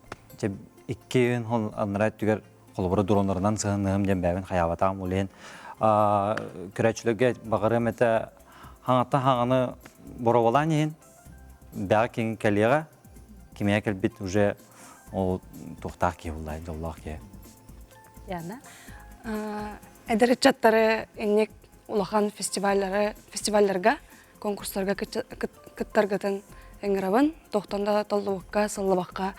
икки күн анараа өттүгэр холобура дроннарынан сыһынныһым диэн бэйэбин хайаабатаҕым ол иһин көрөөччүлэргэ баҕарыам этэ хаҥаттан хаҥаны боруобалаан иһин бэҕэ киҥ кэлиэҕэ кимиэ кэлбит уже ол туохтаах киһи буллай дьоллоох киһи. Яна? Эдэр ыччаттары инник улахан фестиваллары фестивалларга конкурстарга кыттаргытын ыҥырабын. Тохтон да толлубакка, саллыбакка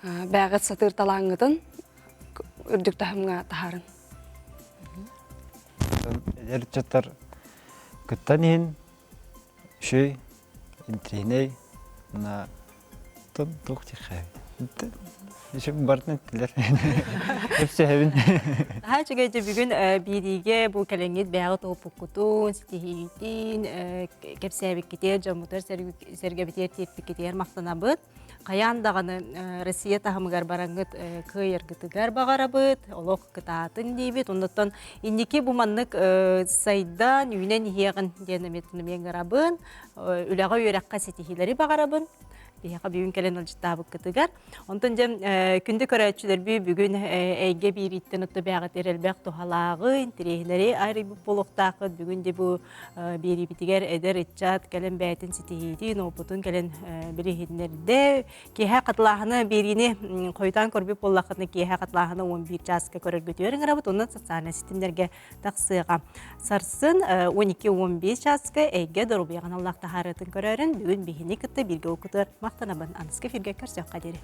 бэйэҕит сатыыр талааҥҥытын үрдүк таһымҥа таһаарын. Эдэр ыччаттар кыттан иһин үчүгэй, интириэһинэй уонна туох диэххэ барытын эттилэр. Өпсөһөбүн. Наһаа үчүгэй дьэ бүгүн биириигэ бу кэлэҥҥит бэйэҕит уоппуккутун, ситиһиигитин кэпсээбиккитигэр, дьоммутугар сэргэбитигэр тиэрпиккитигэр махтанабыт. Хайаан даҕаны Россия таһымыгар бараҥҥыт кыайаргытыгар баҕарабыт, олох кытаатын диибит. Оннуттан инники бу маннык сайдан, үүнэн иһиэҕин диэн эмиэ ыҥырабын. Үлэҕэ үөрэххэ ситиһиилэри баҕарабын. Биһиэхэ бүгүн кэлэн ыалдьыттаабыккытыгар. Онтон дьэ күндү көрөөччүлэрбит бүгүн эйгэ биирииттэн отто бэйэҕитигэр элбэх туһалааҕы, интэриэһинэри арыйбыт буолуохтааххыт. Бүгүн де бу биэриибитигэр эдэр ыччат кэлэн бэйэтин ситиһиитин, опытын кэлэн билиһиннэрдэ. Киэһэ хатылааһыны биэриини хойутаан көрбүт буоллаххытына киэһэ хатылааһыны 11 чааска көрөргүтүгэр ыҥырабыт. Онон социальнай ситимнэргэ тахсыаҕа. Сарсын 12-15 чааска эйгэ доруобуйаҕа аналлаах таһаарыытын көрөөрүн бүгүн биһини кытта бииргэ окутугар махтанабын. Аныска эфиргэ көрсүөххэ диэри.